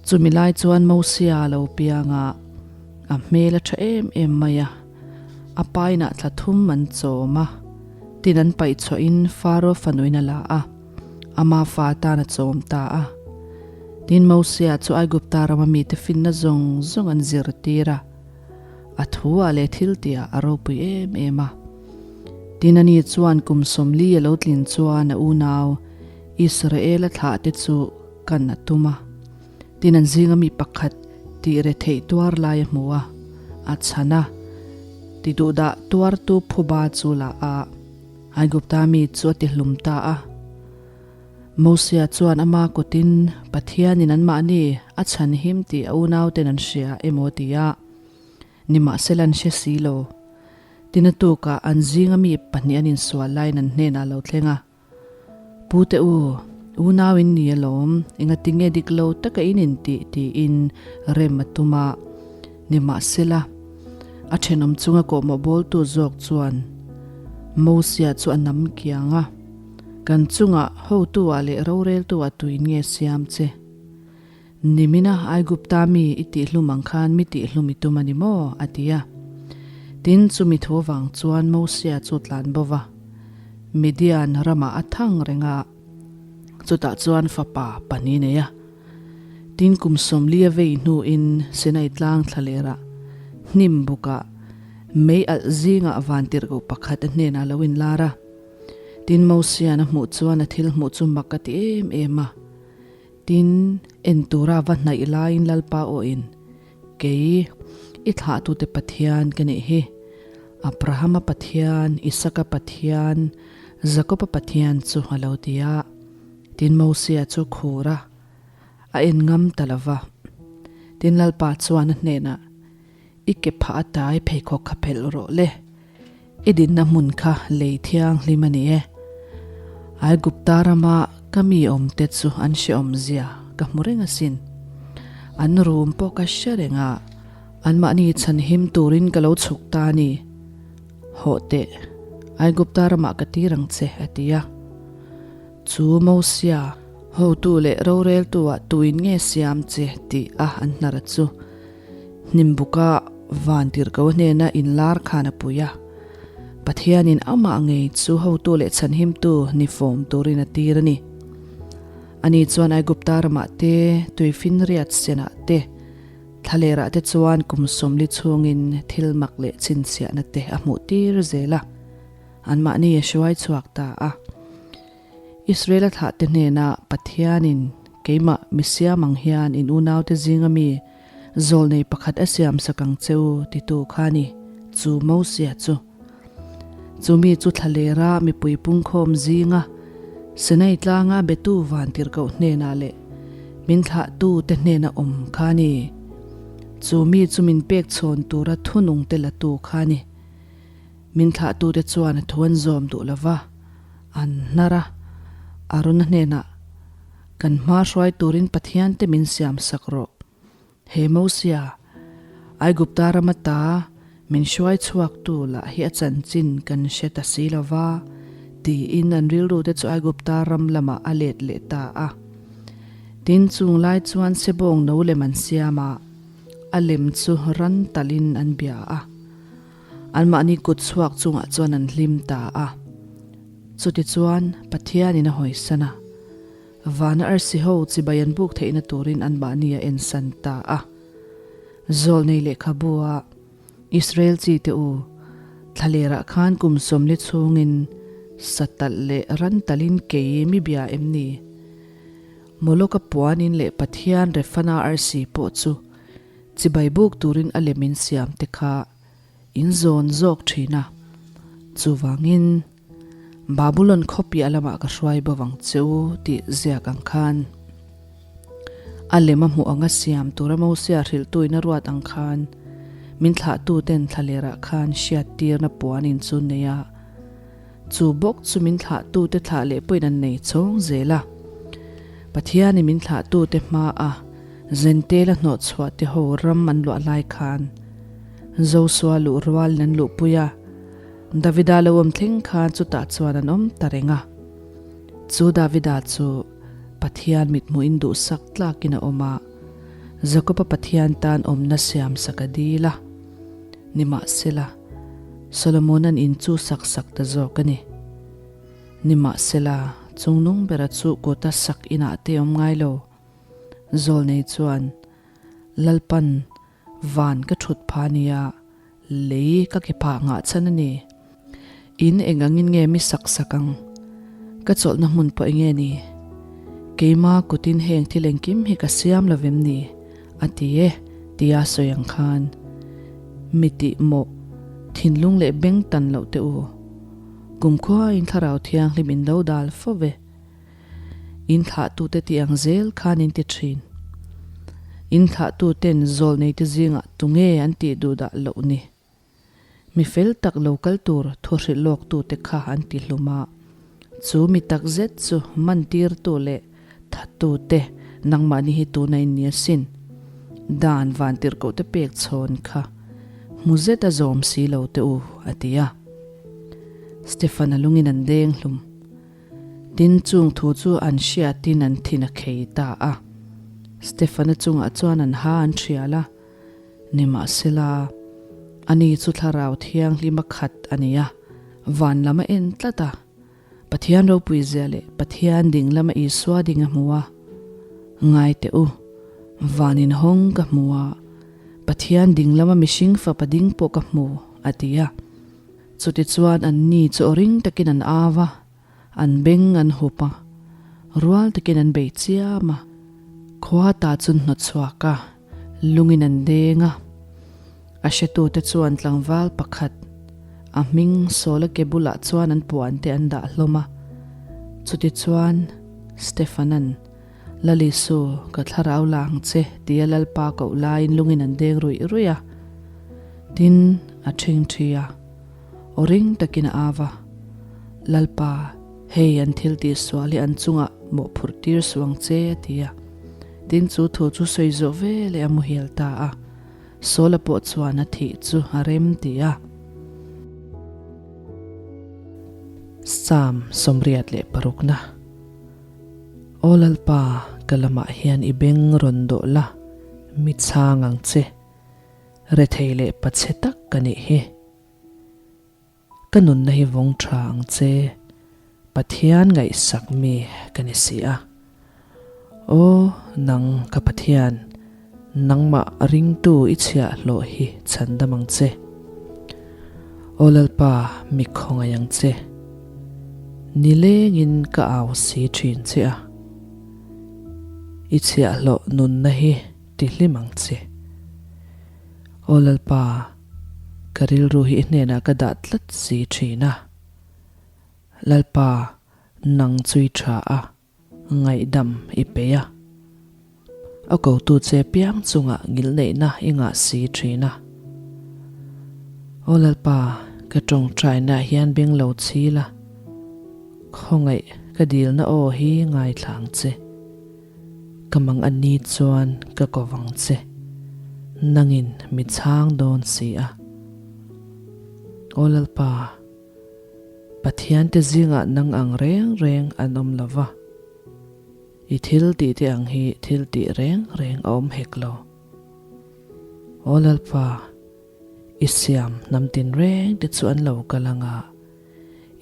Chumi lai chuan Mosia a lo piang a, a hmel a tha em em mai a, a painah thla thum an chawm a, tin an paih chhuahin Faro fanuin a la a, ama fa tan a chawm ta a. Tin Mosia chu Aigupta rama mite finna zawng zawng an zirtir a. A thu-ah leh thil tihah a ropui em em a. Tin ani chuan kum 40 a lo tlin chuan a unau Israela thlahte chu kan a tum a. Tin an zinga mi pakhat tih retheih tuar lai a hmu a, a chhan a, ti duhdah tuartu phuba chu la a, Aigupta mi chu a tihlum ta a. Mosia chuan ama kutin Pathianin anmahni a chhanhim tih a unauten an hria emaw ti a, nimahsela an hre si lo. Tina tukah an zinga mi pahnih an insual laiin an hnenah a lo thleng a, Pute u, unau in ni alawm, engatinge dik lo taka in intih tiin rem a tum a, nimahsela a thenawm chunga kawhmawh bawltu zawk chuan Mosia chu a nam kiang a. Kan chungah hotu-ah leh roreltu-ah tuin nge siam che? Nimina Aigupta mi i tihhlum ang khan mi tihhlum i tum a ni maw? a ti a. Tin, chumi thu avang chuan Mosia chu tlan bo va, Midian ramah a thang reng a, chutah chuan fapa pahnih nei a. Tin, kum 40 a vei hnuin Sinai tlang thlalerah hnim bukah mei alh zingah vantirhkoh pakhat a hnenah a lo inlar a. Tin, Mosia'n a hmuh chuan a thil hmuh chu mak a ti em em a. Tin, en tura va hnaih laiin Lalpa awhin, Kei, i thlahtute Pathian ka nih hi. Abrahama Pathian, Isaka Pathian, Jakoba Pathian chu a lo ti a. Tin, Mosia chu khur a, a en ngam ta lo va. Tin, Lalpa chuan a hnenah, I ke phah a tai pheikhawk kha phelh rawh le. I dinna hmun kha lei thianghlim a ni e. Aigupta rama ka mi awmte chu an hrehawmzia ka hmu reng asin. An rum pawh ka hre reng a, anmahni chhanhim turin ka lo chhuk ta a ni. Hawh teh, Aigupta ramah ka tir ang che, a ti a. Chu Mosia, hotu leh roreltu-ah tuin nge siam che tih a an hnar chu. Hnimbuka vantirhko hnena inlar khan a pui a, Pathianin amah ngei chu hotu leh chhanhimtu ni fawm turin a tir a ni. Ani chuan Aigupta ramah te, tuifinriat senah te, thlalerah te chuan kum 40 chhungin thil mak leh chhinchhiahna te a hmuh tir zel a, anmahni a hruai chhuak ta a. Israela thlahte hnena Pathianin keimah mi siam ang hian in unaute zinga mi zawlnei pakhat a siamsak ang che u titu kha a ni, chu Mosia chu. Chu mi chu thlalera mipui pungkhawm zinga Sinai tlanga betu vantirhkoh hnenah leh min thlahtute hnena awm kha a ni. Chu mi chu min pek chhawn tura thunungte latu kha a ni. Min thlahtute chuan a thu an zawm duh lo va. An hnar a, Arona hnenah, Kan hma hruai turin Pathian te min siam sak rawh. He Mosia, Aigupta rama ta min hruai chhuaktu lah hi a chanchin kan hre ta si lo va, tiin an rilru te chu Aigupta ram lamah a let leh ta a. Tin, chung lai chuan sebawng no lem an siam a, a lem chu ran talin an bia a. Anmahni kut chhuak chungah chuan an hlim ta a. Chutichuan, Pathianin a hawisan a. Vana arsi ho chibai an buk theihna turin anmahni a ensan ta a. Zawlnei lehkhabu a, Israel chite u, thlalerah khan kum 40 chhungin satalh leh ran talin kei mi bia em ni? Moloka puanin leh Pathian Refana arsi pawh chu Chibai buk turin a lem in siam te kha in zawn zawk thin a, chuvangin Babulon khaw piah lamah ka hruai bo vang che u tih ziak ang khan a lem a hmuh anga siam tura Mosia hrilhtuin a ruat ang khan min thlahtu ten thlalerah khan hriattirna puan in chu nei a, chu bawk chu min thlahtu te thlah leh pawhin an nei chhawng zel a. Pathianin min thlahtu te hmaa Zentela hnawh chhuah te ho ram an luah lai khan Josua luh rualin an luhpui a. Davida lo awm thleng khan chutah chuan an awm ta reng a. Chu Davida chu Pathian mithmuhin duhsak tlakin a awm a, Jakoba Pathian tan awmna siamsak a dil a. Nimahsela, Solomona'n in chu sak sak ta zawk a ni. Nimahsela, chungnung bera chu kawta sak inah te awm ngai lo. Zawlnei chuan, Lalpan van ka thut pha nia, lei ka ke phah nghah chhan a ni. In eng angin nge mi sak sak ang? Ka chawlhna hmun pawh enge ni? Keima kutin heng thil engkim hi ka siam lo vem ni? A ti e, tia sawi ang khan. Mi tih mawh, thinlung leh beng tan loh teh u. Kumkhuain Thlarau Thianghlim in lo dal fo ve. In thlahtute tih ang zel khan in ti thin. In thlahtuten zawlneite zingah tunge an tih duh dah loh ni? Mi fel tak lo kal tur thu hrilh lawktute kha an ti hlum a. Chu mi tak zet chu mantirtu leh thattute nangmahni hi tuna in ni asin. Dan vantirhkohte pek chhawn kha hmu zet a zawm si lo teh u, a ti a. Stefan-a lungin an deng hlum. Tin, chung thu chu an hriatin an thin a khei ta a. Stefan-a chungah chuan an ha an thial a. Nimahsela, ani chu Thlarau Thianghlima khat a ni a, van lam a en tlat a. Pathian ropui zia leh Pathian ding lama Isua ding a hmu a. Ngai teh u, van inhawng ka hmu a, Pathian ding lama mihring fapa ding pawh ka hmu, a ti a. Chutichuan anni chu aw ring takin an au a, an beng an hup a, rual takin an bei chiam a. Khua ta chu hnawt chhuak a, lungin an deng a. A hretute chuan tlangval pakhat, a hming Saula ke bulah chuan an puan te an dah hlawm a. Chutichuan Stefanan, Lalisu, ka thlarau la ang che, tia Lalpa koh laiin lungin an deng ruih ruih a. Tin, a ṭhingṭhi a, aw ring takin a au a, Lalpa, hei an thil tihsual hi an chungah mawhphurh tir suh ang che, a ti a. Tin, chu thu chu sawi zawh ve leh a muhil ta a. Saula pawh chuan a thih chu a rem ti a. Psalm 86. Aw Lalpa, ka lamah hian i beng rawn dawh la, mi chhang ang che. Rethei leh pachhe tak ka nih hi. Ka nunna hi vawng tha ang che, Pathian ngaihsak mi ka ni si a. Aw, nang ka Pathian, nangmah ringtu i chhiahhlawh hi chhandam ang che. Aw Lalpa, mi khawngaih ang che. Nilengin ka au si thin che a. I chhiahhlawh nunna hi ti hlim ang che. Aw Lalpa, ka rilru hi i hnenah ka dah tlat si thin a. Lalpa, nang chu i tha a, ngaihdam i peih a. A kotu che piang chungah ngilneihna i ngah si thin a. Aw Lalpa, ka tawngtainaah hian beng lo chhil a, khawngaih ka dilna aw hi ngaithla ang che. Ka mang a ni chuan ka ko vang che, nangin mi chhang dawn si a. Aw Lalpa, Pathiante zingah nang ang reng reng an awm lo va, i thil tih te ang hi thil tih reng reng a awm hek lo. Aw Lalpa, i siam hnam tinreng te chu an lo kal ang a,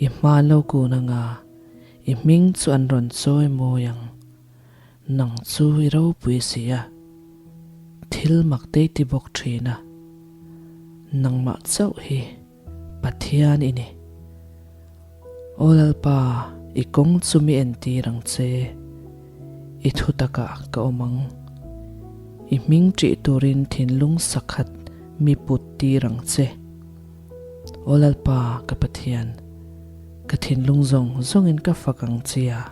i hma an lo kun ang a, I hming chu an rawn chawi mawi ang, nang chu i ropui si a, thil mak te i ti bawk thin a, nangmah chauh hi Pathian i ni. Aw Lalpa, i kawng chu mi entir ang che, i thutakah ka awm ang, i hming ṭih turin thinlung sakhat mi put tir ang che. Aw Lalpa ka Pathian, ka thinlung zawng zawngin ka fak ang che a,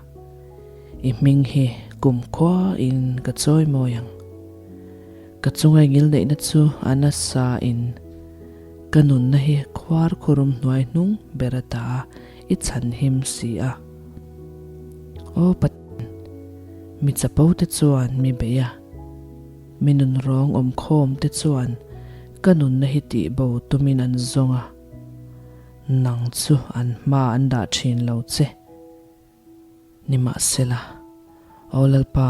i hming hi kumkhua in ka chawi mawi ang. Ka chunga i ngilneihna chu a nasa in ka nunna hi khuar khurum hnuai hnung ber ata i chhanhim si a. Aw Pathian, mi chapo te chuan mi bei a. Mi nunrawng awmkhawm te chuan ka nunna hi tihbo tumin an zawng a. Nang chu an hma an dah thin lo che. Nimahsela, Aw Lalpa,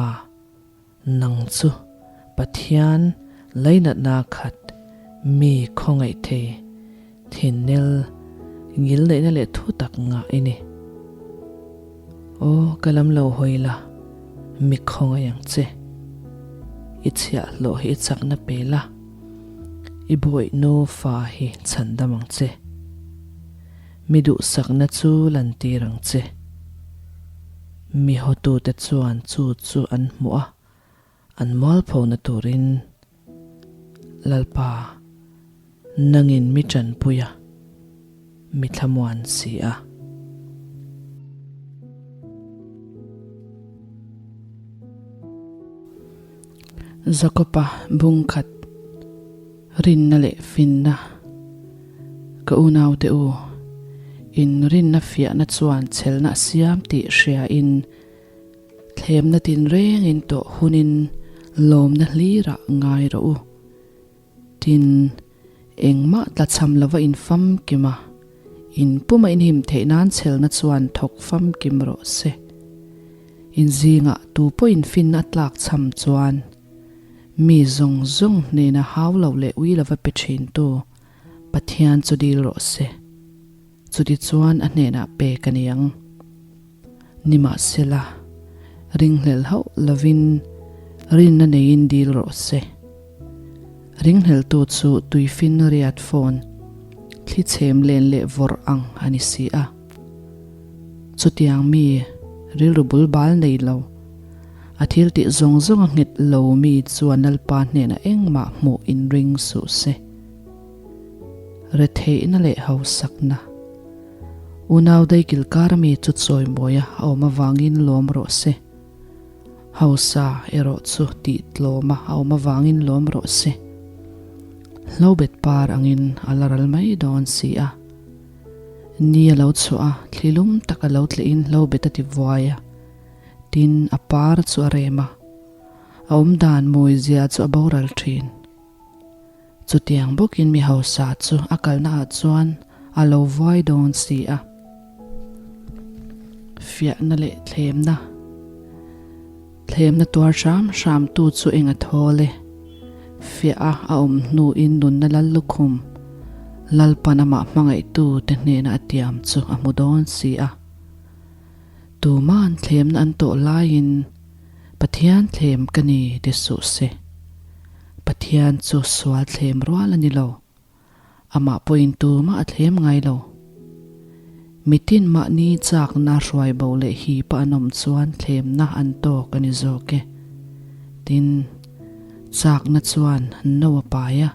nang chu Pathian lainatna khat mi khawngaih thei, thinnel, ngilneihna leh thu tak ngah i ni. Aw, ka lam lo hawi la, mi khawngaih ang che. I chhiahhlawh hi i chakna pe la, i bawihnu fa hi chhandam ang che. Mi duhsakna chu lantir ang che. Mi hawtute chuan chu chu an hmuh a, an mualphona turin Lalpa nangin mi tanpui a, mi thlamuan si a. Jakob-a bungkhat rinna leh finna ka unaute u, in rinna fiahna chuan chhelna a siam tih hriain thlemna tinrengin tawh hunin lawmna hlirah ngai rawh u. Tin, engmah tlachham lova in famkim a, in puma in him theih nan chhelna chuan thawk famkim rawh se. In zingah tu pawhin finna a tlak chham chuan mi zawng zawng hnena hau lo leh ui lova pe thintu Pathian chu dil rawh se. Chutichuan a hnenah pek a ni ang. Nimahsela, ringhlel hauh lovin rinna neiin dil rawh se. Ringhleltu chu tuifin riat phone thli chhem len leh vawrh ang a ni si a. Chutiang mi rilru bul bal nei lo, a thil tih zawng zawng a nghet lo mi chuan Lalpa hnenah engmah hmuh inring suh se. Retheihna leh hausakna. Unau daikil kar mi chu chawimawia a awm avangin lawm rawh se. Hausa erawh chu tih tlawma a awm avangin lawm rawh se. Hlobet par angin a la ral mai dawn si a. Ni a lo chhuah a, thli lum tak a lo tlehin hlobet a ti vuai a. Tin, a par chu a rem a. A awmdan mawizia chu a boral thin. Chutiang bawkin mi hausa chu a kalna ah chuan a lo vuai dawn si a. Fiahna leh thlemna Thlemna tuar hram hram tu chu eng a thawl e. Fiah a a awm hnuin nunna lal lukhum Lalpan amah hmangaihtu te hnena a tiam chu a hmu dawn si a. Tuma'n thlemna an tawh laiin Pathian thlem ka ni ti suh se. Pathian chu sual thlem rual a ni lo. Amah pawhin tumah a thlem ngai lo. Mitin mahni chakna hruai bo leh hipa an awm chuan thlemna an tawk a ni zawk e. Tin, chakna chuan no a pai a,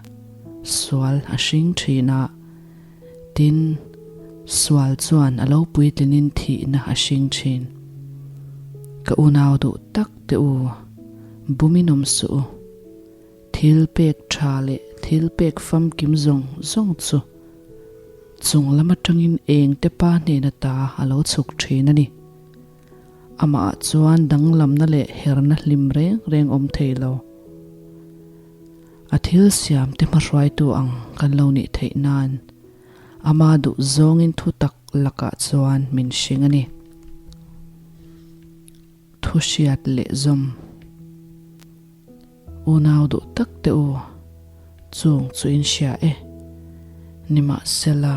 sual a hring thin a. Tin, sual chuan a lo puitlinin thihna a hring thin. Ka unau duh tak te u, bumin awm suh u. Thil pek tha leh thil pek famkim zawng zawng chu chung lam atangin eng te pa hnena ta a lo chhuk thin a ni. Amah ah chuan danglamna leh herna hlim reng reng awm thei lo. A thil siam te hmahruaitu ang kan lo nih theih nan ama duh zawngin thu tak lakah chuan min hring a ni. Thu hriat leh zawm. Unau duh tak te u, chung chu in hria e. Nimahsela,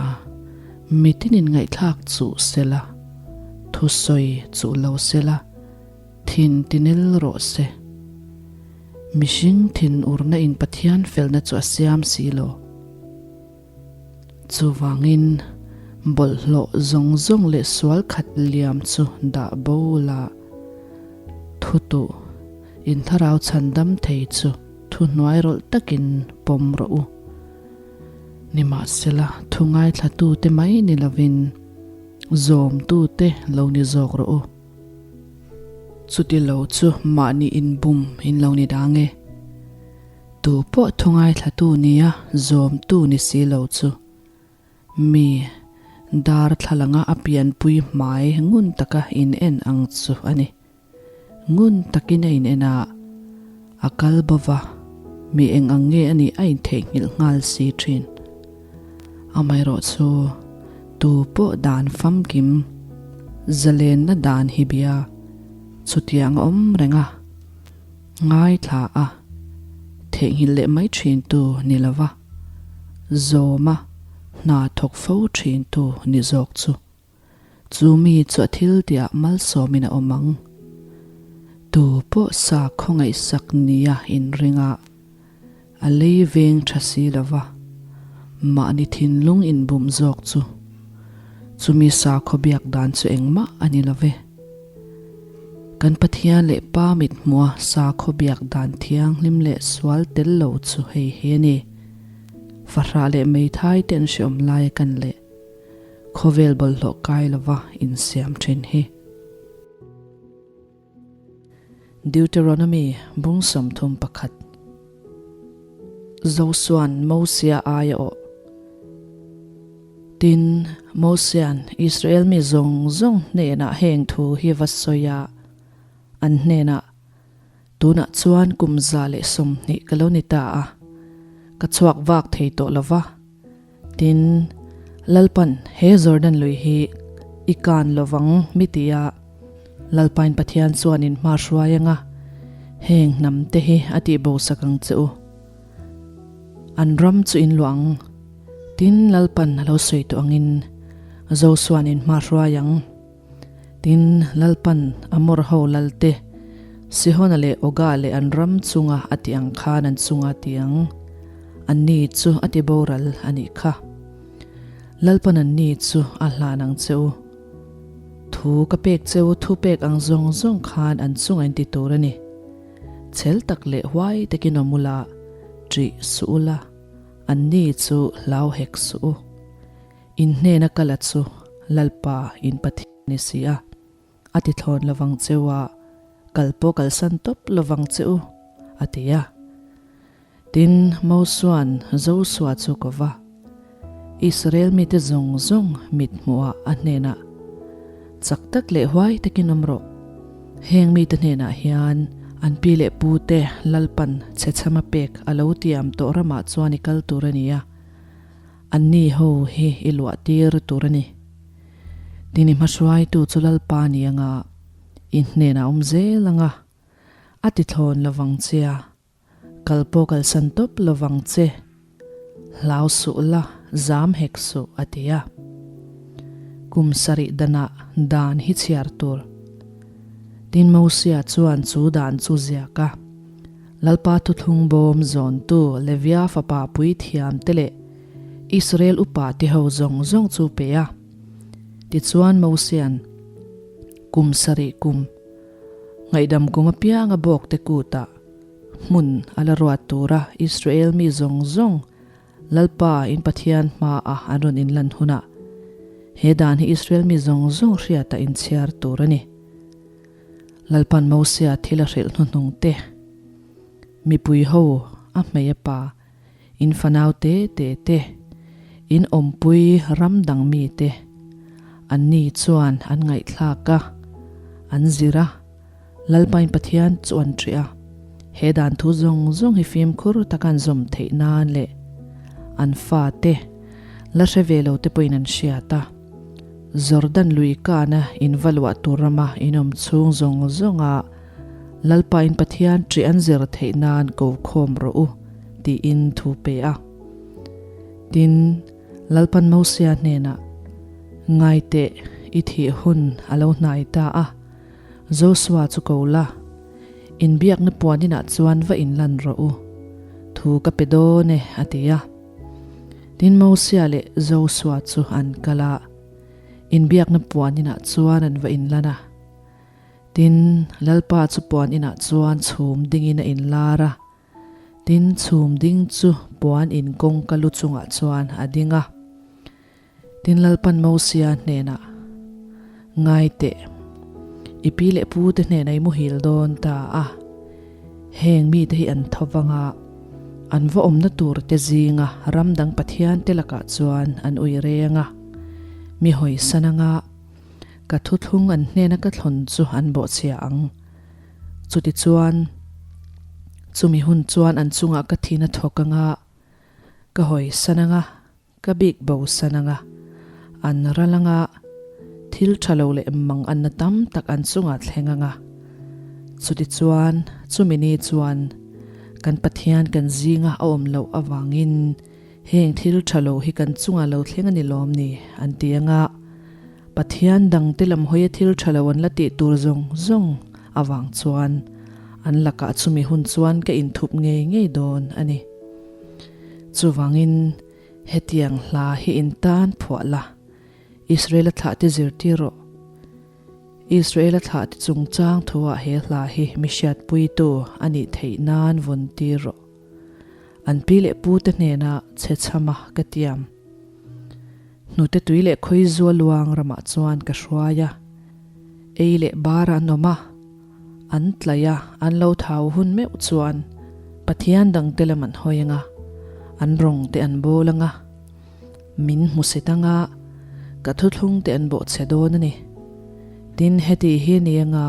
mitin in ngaihthlak chuh sela, thusawi chuh lo sela, thin tinel rawh se. Mihring thin urna in Pathian felna chu a siam si lo. Chuvangin, bawlhhlawh zawng zawng leh sual khat liam chu dah bo la, thu tuh in thlarau chhandam thei chu thu hnuai rawlh takin pawm rawh u. Nimahsela, thu ngaithlatute mai ni lovin, zawmtute lo ni zawk rawh u. Chuti lo chu mahni inbum in lo ni dang e. Tu pawh thu ngaithlatu nia zawmtu ni si lo chu mi darthlalanga a pianpui hmai ngun taka in en ang chu a ni. Ngun takin a in en a, a kal bo va, mi eng ang nge a nih a intheihnghilh nghal si thin. Amaherawhchu, Tu pawh dan famkim zalenna dan hi bia chutiang a awm reng a, ngaithla a, theihnghilh leh mai thintu ni lova, zawma hna thawk fo thintu ni zawk chu. Chu mi chu a thil tihah malsawmin a awm ang. Tu pawh sa khawngaihsak nia inring a, a lei veng tha si lo va, mahni thinlung inbum zawk chu. Chumi sakhaw biak dan chu engmah a ni lo ve. Kan Pathian leh Pa mithmua sakhaw biak dan thianghlim leh sual tel lo chu hei hi a ni. Fahrah leh meithai te an hreawm lai a kan leh. Khawvel bawlhhlawh kai lova insiam thin hi. Deuteronomy bung 31. Josua'n Mosia ai a awh. Tin, Mosia'n Israel mi zawng zawng hnenah heng thu hi va sawi a, an hnenah, Tunah chuan kum 120 ka lo ni ta a, ka chhuak vak thei tawh lo va. Tin, Lalpan he Jordan lui hi i kan lovang mi ti a, Lalpain Pathian chuan in hma hruai anga heng hnam te hi a tih bo sak ang che u. An ram chu in luah ang. Tin, Lalpan a lo sawi tawh angin Josua'n in hma hruai ang. Tin, Lalpan Amor ho lalte, Sihona leh Oga leh an ram chunga a tih ang khan an chunga a ti ang. Anni chu a ti boral a nih kha. Lalpan anni chu a hlan ang che u. Thu ka pek che u thu pek ang zawng zawng khan an chunga in ti tur a ni. Chhel tak leh huai takin awm ula, ṭih suh ula, anni chu hlau hek suh u. In hnena kal a chu Lalpa in Pathian ni si a, a ti thlawn lovang che u a, kal pawh kalsan tawp lovang che u, a ti a. Tin, Mosua'n Josua chu ko va, Israel mite zawng zawng mit hmuhah a hnenah, Chak tak leh huai takin awm rawh. Heng mite hnenah hian an pi leh pute Lalpan chhechhama pek a lo tiam tawh ramah chuan i kal tur a ni a, Anni ho hi i luah tir tur a ni. Tin i hmahruaitu chu Lalpa ni anga i hnenah awm zel anga a ti thlawn lovang che a, kal pawh kalsan tawp lovang che, hlau suh la, zam hek suh a ti a. Kum sarih danah dan hi chhiar tur. Tin Mosia chuan chu dan chu ziak a. Lalpa thuthlung bawm zawntu Levia fapa puithiamte leh Israel upa te ho zawng zawng chu pe a. Tichuan Mosia'n kum sarih kum ngaihdam kum apianga bawkte kutah hmun a la ruat tura Israel mi zawng zawng Lalpa in Pathian hmaah an rawn inlan hunah he dan hi Israel mi zawng zawng hriatah inchhiar tur a ni. Lalpan Mosia thil a hrilh hnuhnung te, Mipui ho, a hmei a pa, in fanau te te te, in awmpui ram dang mi te, anni chuan an ngaihthlak a, an zir a, Lalpain Pathian chu an ṭih a, he dan thu zawng zawng hi fimkhur taka an zawm theih nan leh an fate la hre ve lo te pawhin an hriat a. Jordan lui kana in va luah tur rama in awm chhung zawng zawnga Lalpa in Pathian ṭih an zir theih nan ko khawm rawh u, tiin thu pe a. Tin, Lalpan Mosia hnenah, Ngaiteh, i thih hun a lo hnai ta a, Josua chu ko la, inbiakna puan inah chuan va inlan rawh u, thu ka pe dawn e, a ti a. Tin, Mosia leh Josua chu an kal a, inbiakna puan inah chuan an va inlan a. Tin, Lalpa chu puan inah chuan chhum dingin a inlar a, tin, chhum ding chu puan in kawngka lu chungah chuan a ding a. Tin, Lalpan Mosia hnenah, Ngai teh, i pi leh pu te hnenah i muhil dawn ta a, heng mite hi an tho vang a, an va awmna tur te zinga ram dang pathian te lakah chuan an ui reng a, mi hawisan anga ka thuthlung an hnena ka thlawn chu an bawhchhia ang. Chutichuan, chumi hun chuan an chungah ka thin a thawk anga, ka hawisan anga, Ka bik bo san anga. An ral anga thil tha lo leh mang anna tam tak an chungah thleng anga. Chutichuan, chumi ni chuan kan Pathian kan zinga a awm loh avangin heng thil tha lo hi kan chungah lo thleng a ni lawm ni? an ti anga Pathian dangte lam hawia thil tha lo an la tih tur zawng zawng avang chuan an lakah chumi hun chuan ka inthup ngei ngei dawn a ni. Chuvangin hetiang hla hi in tan phuah la, Israel-a thlahte zirtir rawh. Israel-a thlahte chungchang thuah he hla hi mi hriatpuitu a nih theih nan vawn tir rawh. An pi leh pute hnenah chhe chhama ka tiam. Hnute tui leh khawizua luang ramah chuan ka hruai a. Ei leh bar an awm a, an tlaih a, an lo thau hun meuh chuan Pathian dangte lam an hawi ang a, an rawng te an bawl ang a, min hmu set ang a, ka thuthlung te an bawhchhe dawn a ni. Tin, heti hi ni anga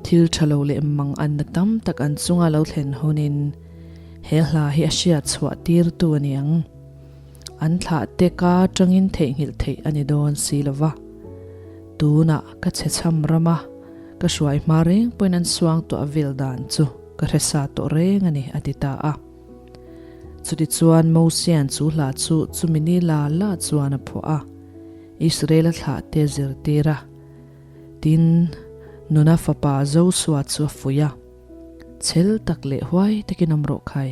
thil tha lo leh mang anna tam tak an chunga lo thlen hunin he hla hi a hriat chhuah tirtu a ni ang. An thlah te ka tangin theihnghilh theih a ni dawn si lo va. Tunah ka chhe chham ram a, ka hruai hma reng pawhin an suang tawh a vil dan chu ka hre sa tawh reng a ni, a ti ta a. Chutichuan Mosia'n chu hla chu chumi ni la la chuan a phuah a, Israel-a thlahte zirtir a. Tin, Nuna fapa Josua chu a fuih a, Chhel tak leh huai takin awm rawh khai.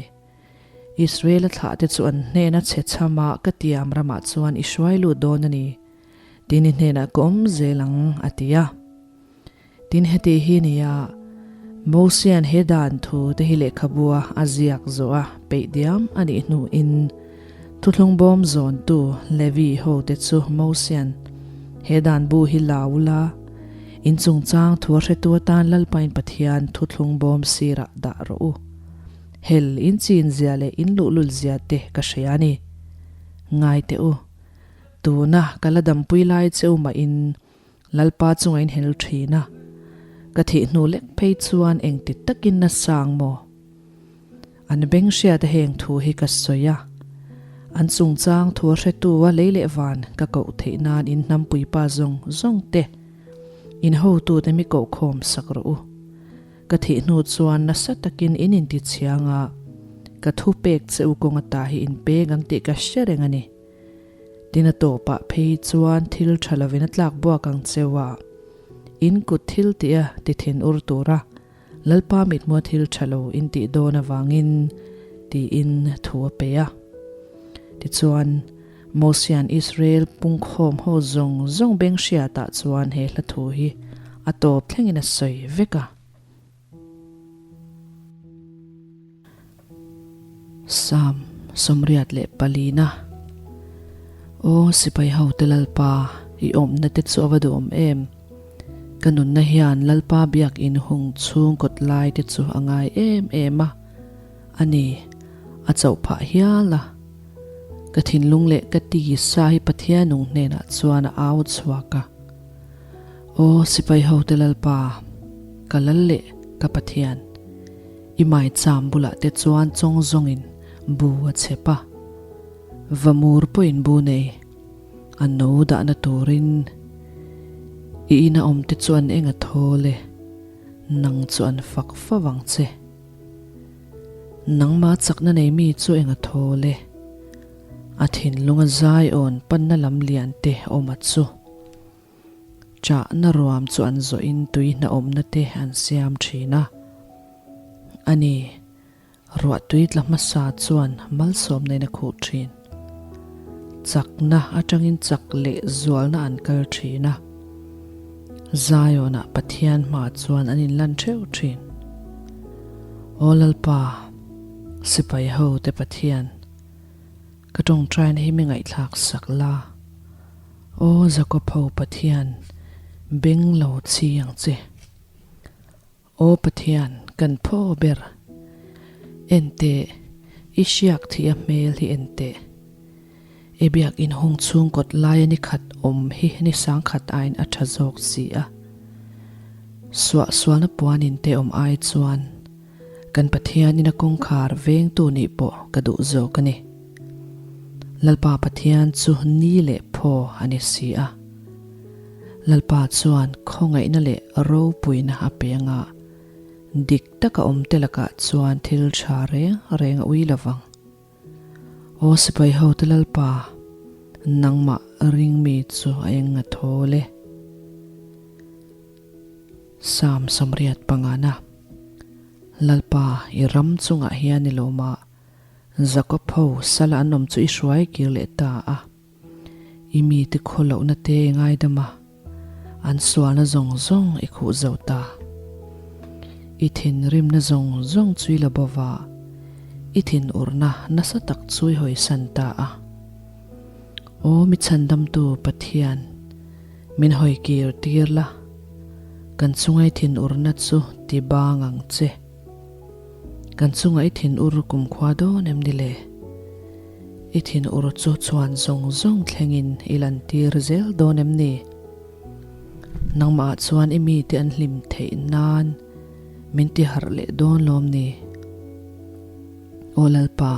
Israel-a thlahte chu an hnena chhe chhama ka tiam ramah chuan i hruai lut dawn a ni. Tin i hnenah ka awm zel ang, a ti a. Tin heti hi nia, Mosia'n he dan thu te hi lehkhabua a ziak zawh a peih diam a nih hnuin thuthlung bawm zawntu Levi hote chu Mosia'n he dan bu hi la ula, in chungchang thu a hretu atan Lalpain Pathian thuthlung bawm sirah dah rawh u. Hel in chin zia leh in luhlul zia te ka hria a ni. Ngai teh u. Tuna ka la dampui lai che u mahin Lalpa chunga in hel thin a, ka thih hnu lek phei chuan engti takin na sang maw? An beng hriat a heng thu hi ka sawi a, an chungchang thu a hretu a lei leh van ka koh theih nan in hnampui pa zawng zawng te, in hotute mi kohkhawm sak rawh u. Ka thih hnu chuan nasa takin in intichhiang a, ka thu pek che u kawng ata hi in peng ang tih ka hre reng a ni. Tin a tawpah phei chuan thil tha lovin a tlak buak ang cheu a, in kut thil tih a ti thin ur tura Lalpa mithmua thil tha lo in tih dawn avangin tiin thu a pe a. Tichuan, Mosia'n Israel pungkhawm ho zawng zawng beng hriatah chuan he hla thu hi a tawp thlengin a sawi vek a. Psalm 84 Aw sipai hote Lalpa, i awmna te chu a va duhawm em! Ka nunna hian Lalpa biakinn hung chhung kawt lai te chu a ngai em em a, a ni, a chauh phah hial a. Ka thinlung leh ka tisa hi Pathian nung hnenah chuan a au chhuak a. Aw sipai hote Lalpa, ka lal leh ka Pathian, i maicham bulah te chuan chawng zawngin bu a chhep a, vamur pawhin bu nei a no dahna turin i ina awmte chu an eng a thawl e, nang chu an fak fo vang che. Nangmah chakna nei mi chu eng a thawl e, a thinlunga zaiawn panna lam lian te awm a chu. Chahna ruam chu an zawhin tui hnahawmna te an siam thin a. A ni, ruah tui tla hmasa chuan malsawmna in a khuh thin. Chakna atangin chak leh zualna an kal thin a. Zionah Pathian hma chuan an inlan theuh thin. Aw Lalpa, sipai ho te Pathian, ka tawngtaina hi mi ngaihthlak sak la. Aw Jakob ho Pathian, beng lo chi ang che. Aw Pathian, kan phaw ber. En teh, i hriak thih a hmel hi en teh. I biak in hung chhung kawt laia ni khat awm hi ni sang khat aiin a tha zawk si a. Suah sualna puan in te awm ai chuan kan Pathian ina kawngkhar vengtu nih pawh ka duh zawk a ni. Lalpa Pathian chu ni leh phaw a ni si a. Lalpa chuan khawngaihna leh ropuina a pe anga dik taka awmte lakah chuan thil tha reng reng a ui lo vang. Aw sipai hote Lalpa, nangmah ring mi chu a eng a thawl e. Psalm 85 Lalpa, i ram chungah hian i lawm a, Jakob ho sala an awm chu i hruai kir leh ta a. I mite khaw lohna te i ngaidam a, an sualna zawng zawng i khuh zo ta. I thinrimna zawng zawng chu i la bo va, i thinurna nasa tak chu i hawisan ta a. Aw mi chhandamtu Pathian, min hawi kir tir la, kan chunga i thinurna chu ti bang ang che. Kan chunga i thinur kumkhua dawn em ni le? I thinur chu chuan zawng zawng thlengin i lantir zel dawn em ni? Nangmah chuan i mite an hlim theih nan min ti harh leh dawn lawm ni? Aw Lalpa,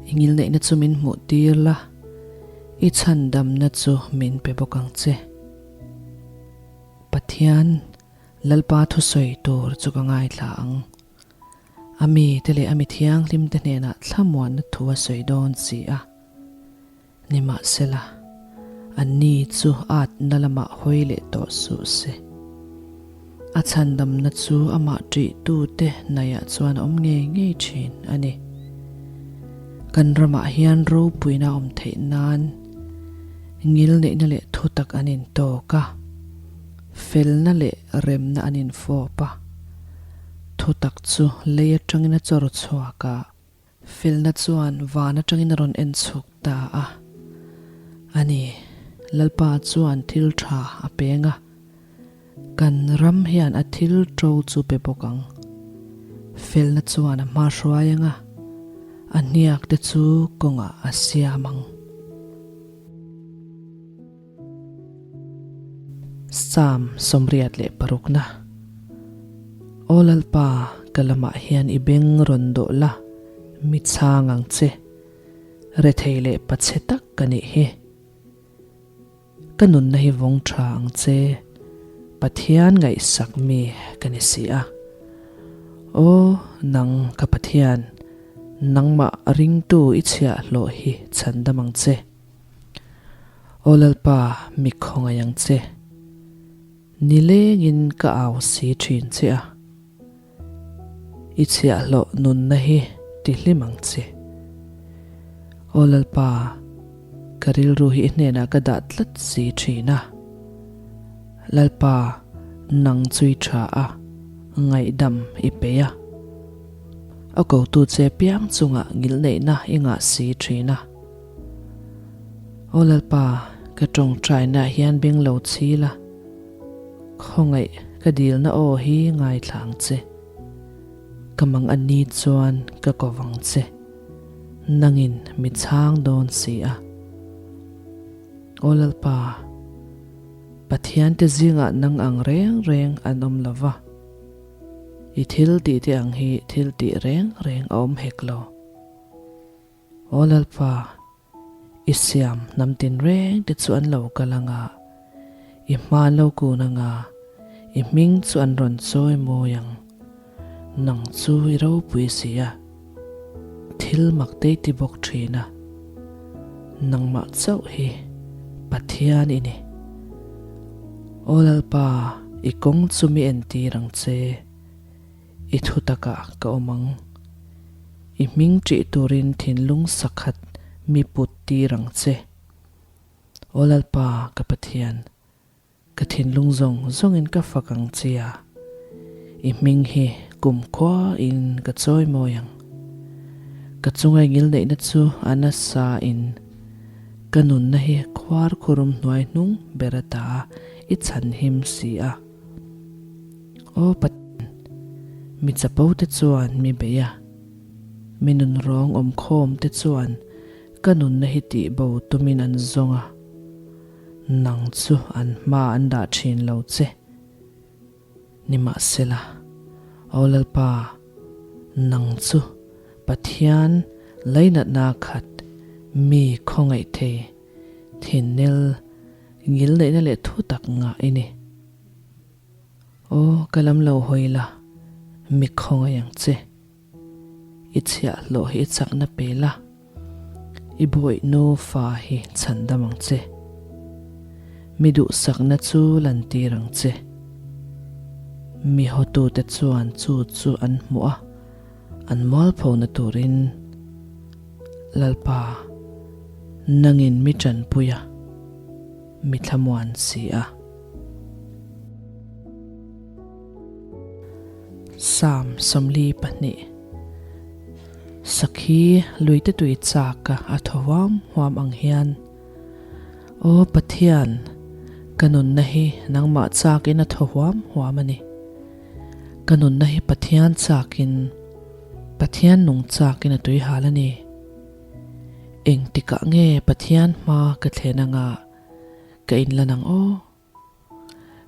i ngilneihna chu min hmuh tir la, i chhandamna chu min pe bawk ang che. Pathian Lalpa thusawi tur chu ka ngaithla ang. A mite leh a mi thianghlimte hnenah thlamuanna thu a sawi dawn si a. Nimahsela, anni chu atna lamah hawi leh tawh suh se. A chhandamna chu amah ṭihtute hnaihah chuan a awm ngei ngei ṭhin a ni. Kan ramah hian ropuina a awm theih nan ngilneihna leh thutak an intawk a. Felna leh remna an infawp a, thutak chu lei atangin a chawr chhuak a, felna chuan van atangin a rawn en chhuk ta a. A ni, Lalpa chuan thil tha a peng a, kan ram hian a thil to chu pe bawk ang. Felna chuan a hma hruai ang a, a hniak te chu kawngah a siam ang. Psalm 86na Aw Lalpa, ka lamah hian i beng rawn dawh la, mi chhang ang che. Rethei leh pachhe tak ka nih hi. Ka nunna hi vawng tha ang che, Pathian ngaihsak mi ka ni si a. Aw nang ka Pathian, nangmah ringtu i chhiahhlawh hi chhandam ang che. Aw Lalpa, mi khawngaih ang che. Nilengin ka au si thin che a. I chhiahhlawh nunna hi ti hlim ang che. Aw Lalpa, ka rilru hi i hnenah ka dah tlat si thin a. Lalpa, nang chu i tha a, ngaihdam i peih a. A kotu che piang chungah ngilneihna i ngah si thin a. Aw Lalpa, ka tawngtainaah hian beng lo chhi la, khawngaih ka dilna aw hi ngaithla ang che. Ka mang a ni chuan ka ko vang che, nangin mi chhang dawn si a. Aw Lalpa, Pathiante zingah nang ang reng reng an awm lo va, i thil tihte ang hi thil tih reng reng a awm hek lo. Aw Lalpa, i siam hnam tinreng te chu an lo kal ang a, i hma an lo kun ang a, i hming chu an rawn chawi mawi ang. Nang chu i ropui si a, thil mak te i ti bawk thin a, nangmah chauh hi Pathian i ni. Aw Lalpa, i kawng chu mi entir ang che. I thutakah ka awm ang. I hming ṭih turin thinlung sakhat mi put tir ang che. Aw Lalpa, ka Pathian, ka thinlung zawng zawngin ka fak ang che a, i hming hi kumkhuain ka chawimawi ang. Ka chunga i ngilneihna chu a nasa in ka nunna hi khuarkhurum hnuai hnung ber ata i chhanhim si a. Aw Pathian, mi chapo te chuan mi bei a, mi nunrawng awmkhawm te chuan ka nunna hi tih bo tumin an zawng a, nang chu an hma an dah thin lo che. Nimahsela, Aw Lalpa, nang chu Pathian lainatna khat. Mi khawngaih thei, thinnel, ngilneihna leh thu tak ngah i ni. Aw, ka lam lo hawi la, mi khawngaih ang che. I chhiahhlawh hi i chakna pe la, i bawih nufa hi chhan dam ang che. Mi duhsakna chu lantir ang che. Mi hawtute chuan chu chu an hmuh a, an mualphona turin Lalpa, nangin mi tanpui a, mi thlamuan si a. Psalm 42 Sakhi luite tui chaka a thaw huam huam ang hian, Aw Pathian, ka nunna hi nangmah chakin a thaw huam huam a ni. Ka nunna hi Pathian chakin, Pathian nung chakin a tui hal a ni. Engtikah nge Pathian hma ka thlen anga ka inlan ang aw?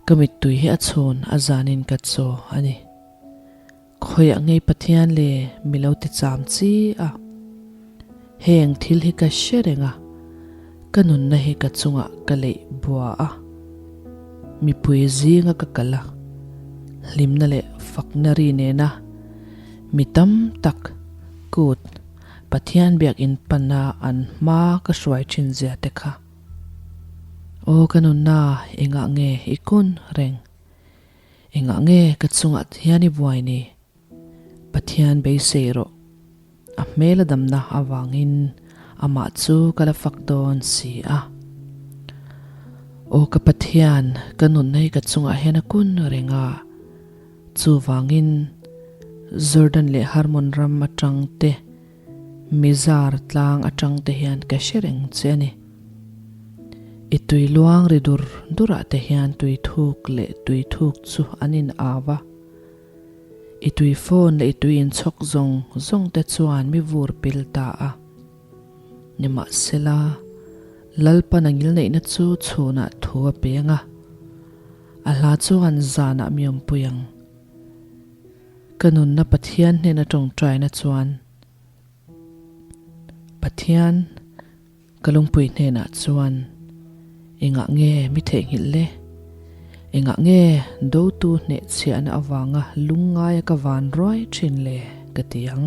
Ka mittui hi a chhun a zanin ka chaw a ni. Khawiah ngei Pathian le mi lo ti cham chi a. Heng thil hi ka hre reng a, ka nunna hi ka chungah ka leih bua a. Mipui zinga ka kal a, hlimna leh fakna ri nena mi tam tak kut Pathian biakinn pana an hma ka hruai thin zia te kha. Aw ka nunna engah nge i kun reng? Engah nge ka chungah hian i buai ni? Pathian beisei rawh. A hmel a damna avangin amah chu ka la fak dawn si a. Aw ka Pathian, ka nunna hi ka chungah hian a kun reng a. Chuvangin Jordan leh Hermon ram atang te, Mizar tlang atang te hian ka hre reng che a ni. I tui luang ri dur durah te hian tui thuk leh tui thuk chu an in au a. I tui phone leh i tui inchhawk zawng zawng te chuan mi vur pil ta a. Nimahsela, Lalpan a ngilneihna chu chhunah thu a peng a, a hla chuan zanah mi awmpui ang. Ka nunna Pathian hnena tawngtaina chuan Pathian ka lungpui hnenah chuan engah nge mi theihnghilh le? Engah nge dotu hnehchhiahna avanga lungngaia ka van ruai thin le? ka ti ang.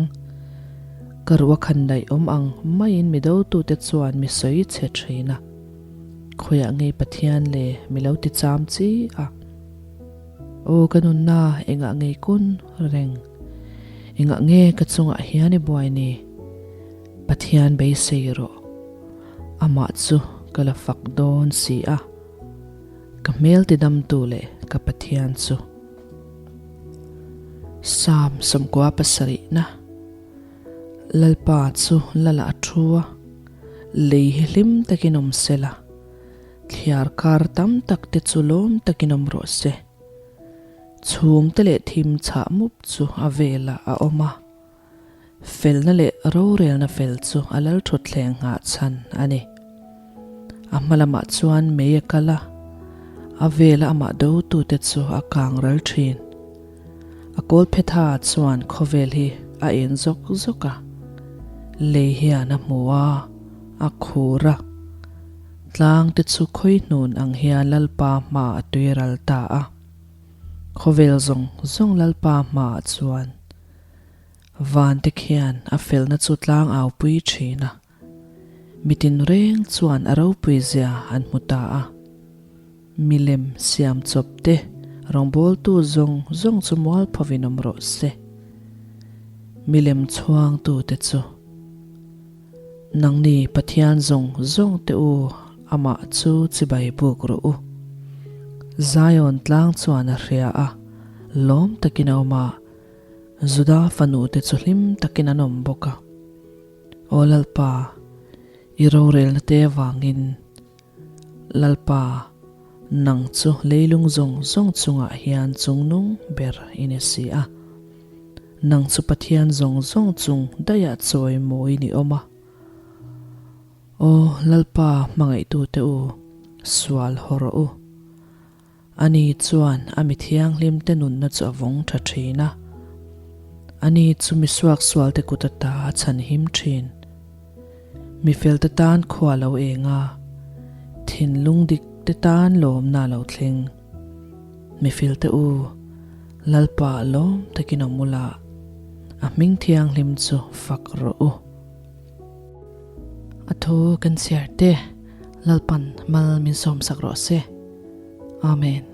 Ka ruh a khan daih awm ang maiin mi dotute chuan mi sawi chhe thin a. Khawiah nge Pathian le mi lo ti cham chi a? Aw ka nunna engah ngei kun reng? Engah nge ka chungah hian i buai ni? Pathian beisei rawh. Amah chu ka la fak dawn si a. Ka hmel tidamtu leh ka Pathian chu. Psalm 77 Lalpa chu Lala a thu a, lei hi hlim takin awm sela. Thliar kar tam tak te chu lawm takin awm rawh se. Chhum te leh thim chhah mup chu a velah a awm a. Felna leh rorelna fel chu a lal thutthleng nghah chhan a ni. A hma lamah chuan mei a kal a, a vela amah dotute chu a kang ral thin. A kawlphetha chuan khawvel hi a en zawk zawk a, lei hian a hmu a, a khur a. Tlang te chu khawi hnun ang hian Lalpa hma a tui ral ta a. Khawvel zawng zawng Lalpa hma ah chuan van te khian a felna chu tlang au pui thin a. Mitin reng chuan a ropui zia an hmu ta a. Milem siam chawp te rawngbawltu zawng zawng chu mualphovin awm rawh se. Milem chhuangtu te chu. Nangni Pathian zawng zawng te u amah chu chibai buk rawh u. Zion tlang chuan a hria a, lawm takin a awm a, Juda fanu te chu hlim takin an awm bawk a. Aw Lalpa, i rorelna te avangin, Lalpa, nang chu leilung zawng zawng chungah hian chungnung ber i ni si a. Nang chu Pathian zawng zawng chung daihah chawi mawi ni awm a. Aw Lalpa hmangaihtute u, sual haw rawh u. Ani chuan a mi thianghlimte nunna chu a vawng tha thin a. Ani chu mi suaksualte kut ata a chhanhim thin. Mifelte tan khua lo eng a, thinlung dik te tan lawmna lo thleng. Mifelte u, Lalpa lawm takin awm ula, a hming thianghlim chu fak rawh u. A thu kan chhiar te, Lalpan mal min sawmsak rawh se. Amen.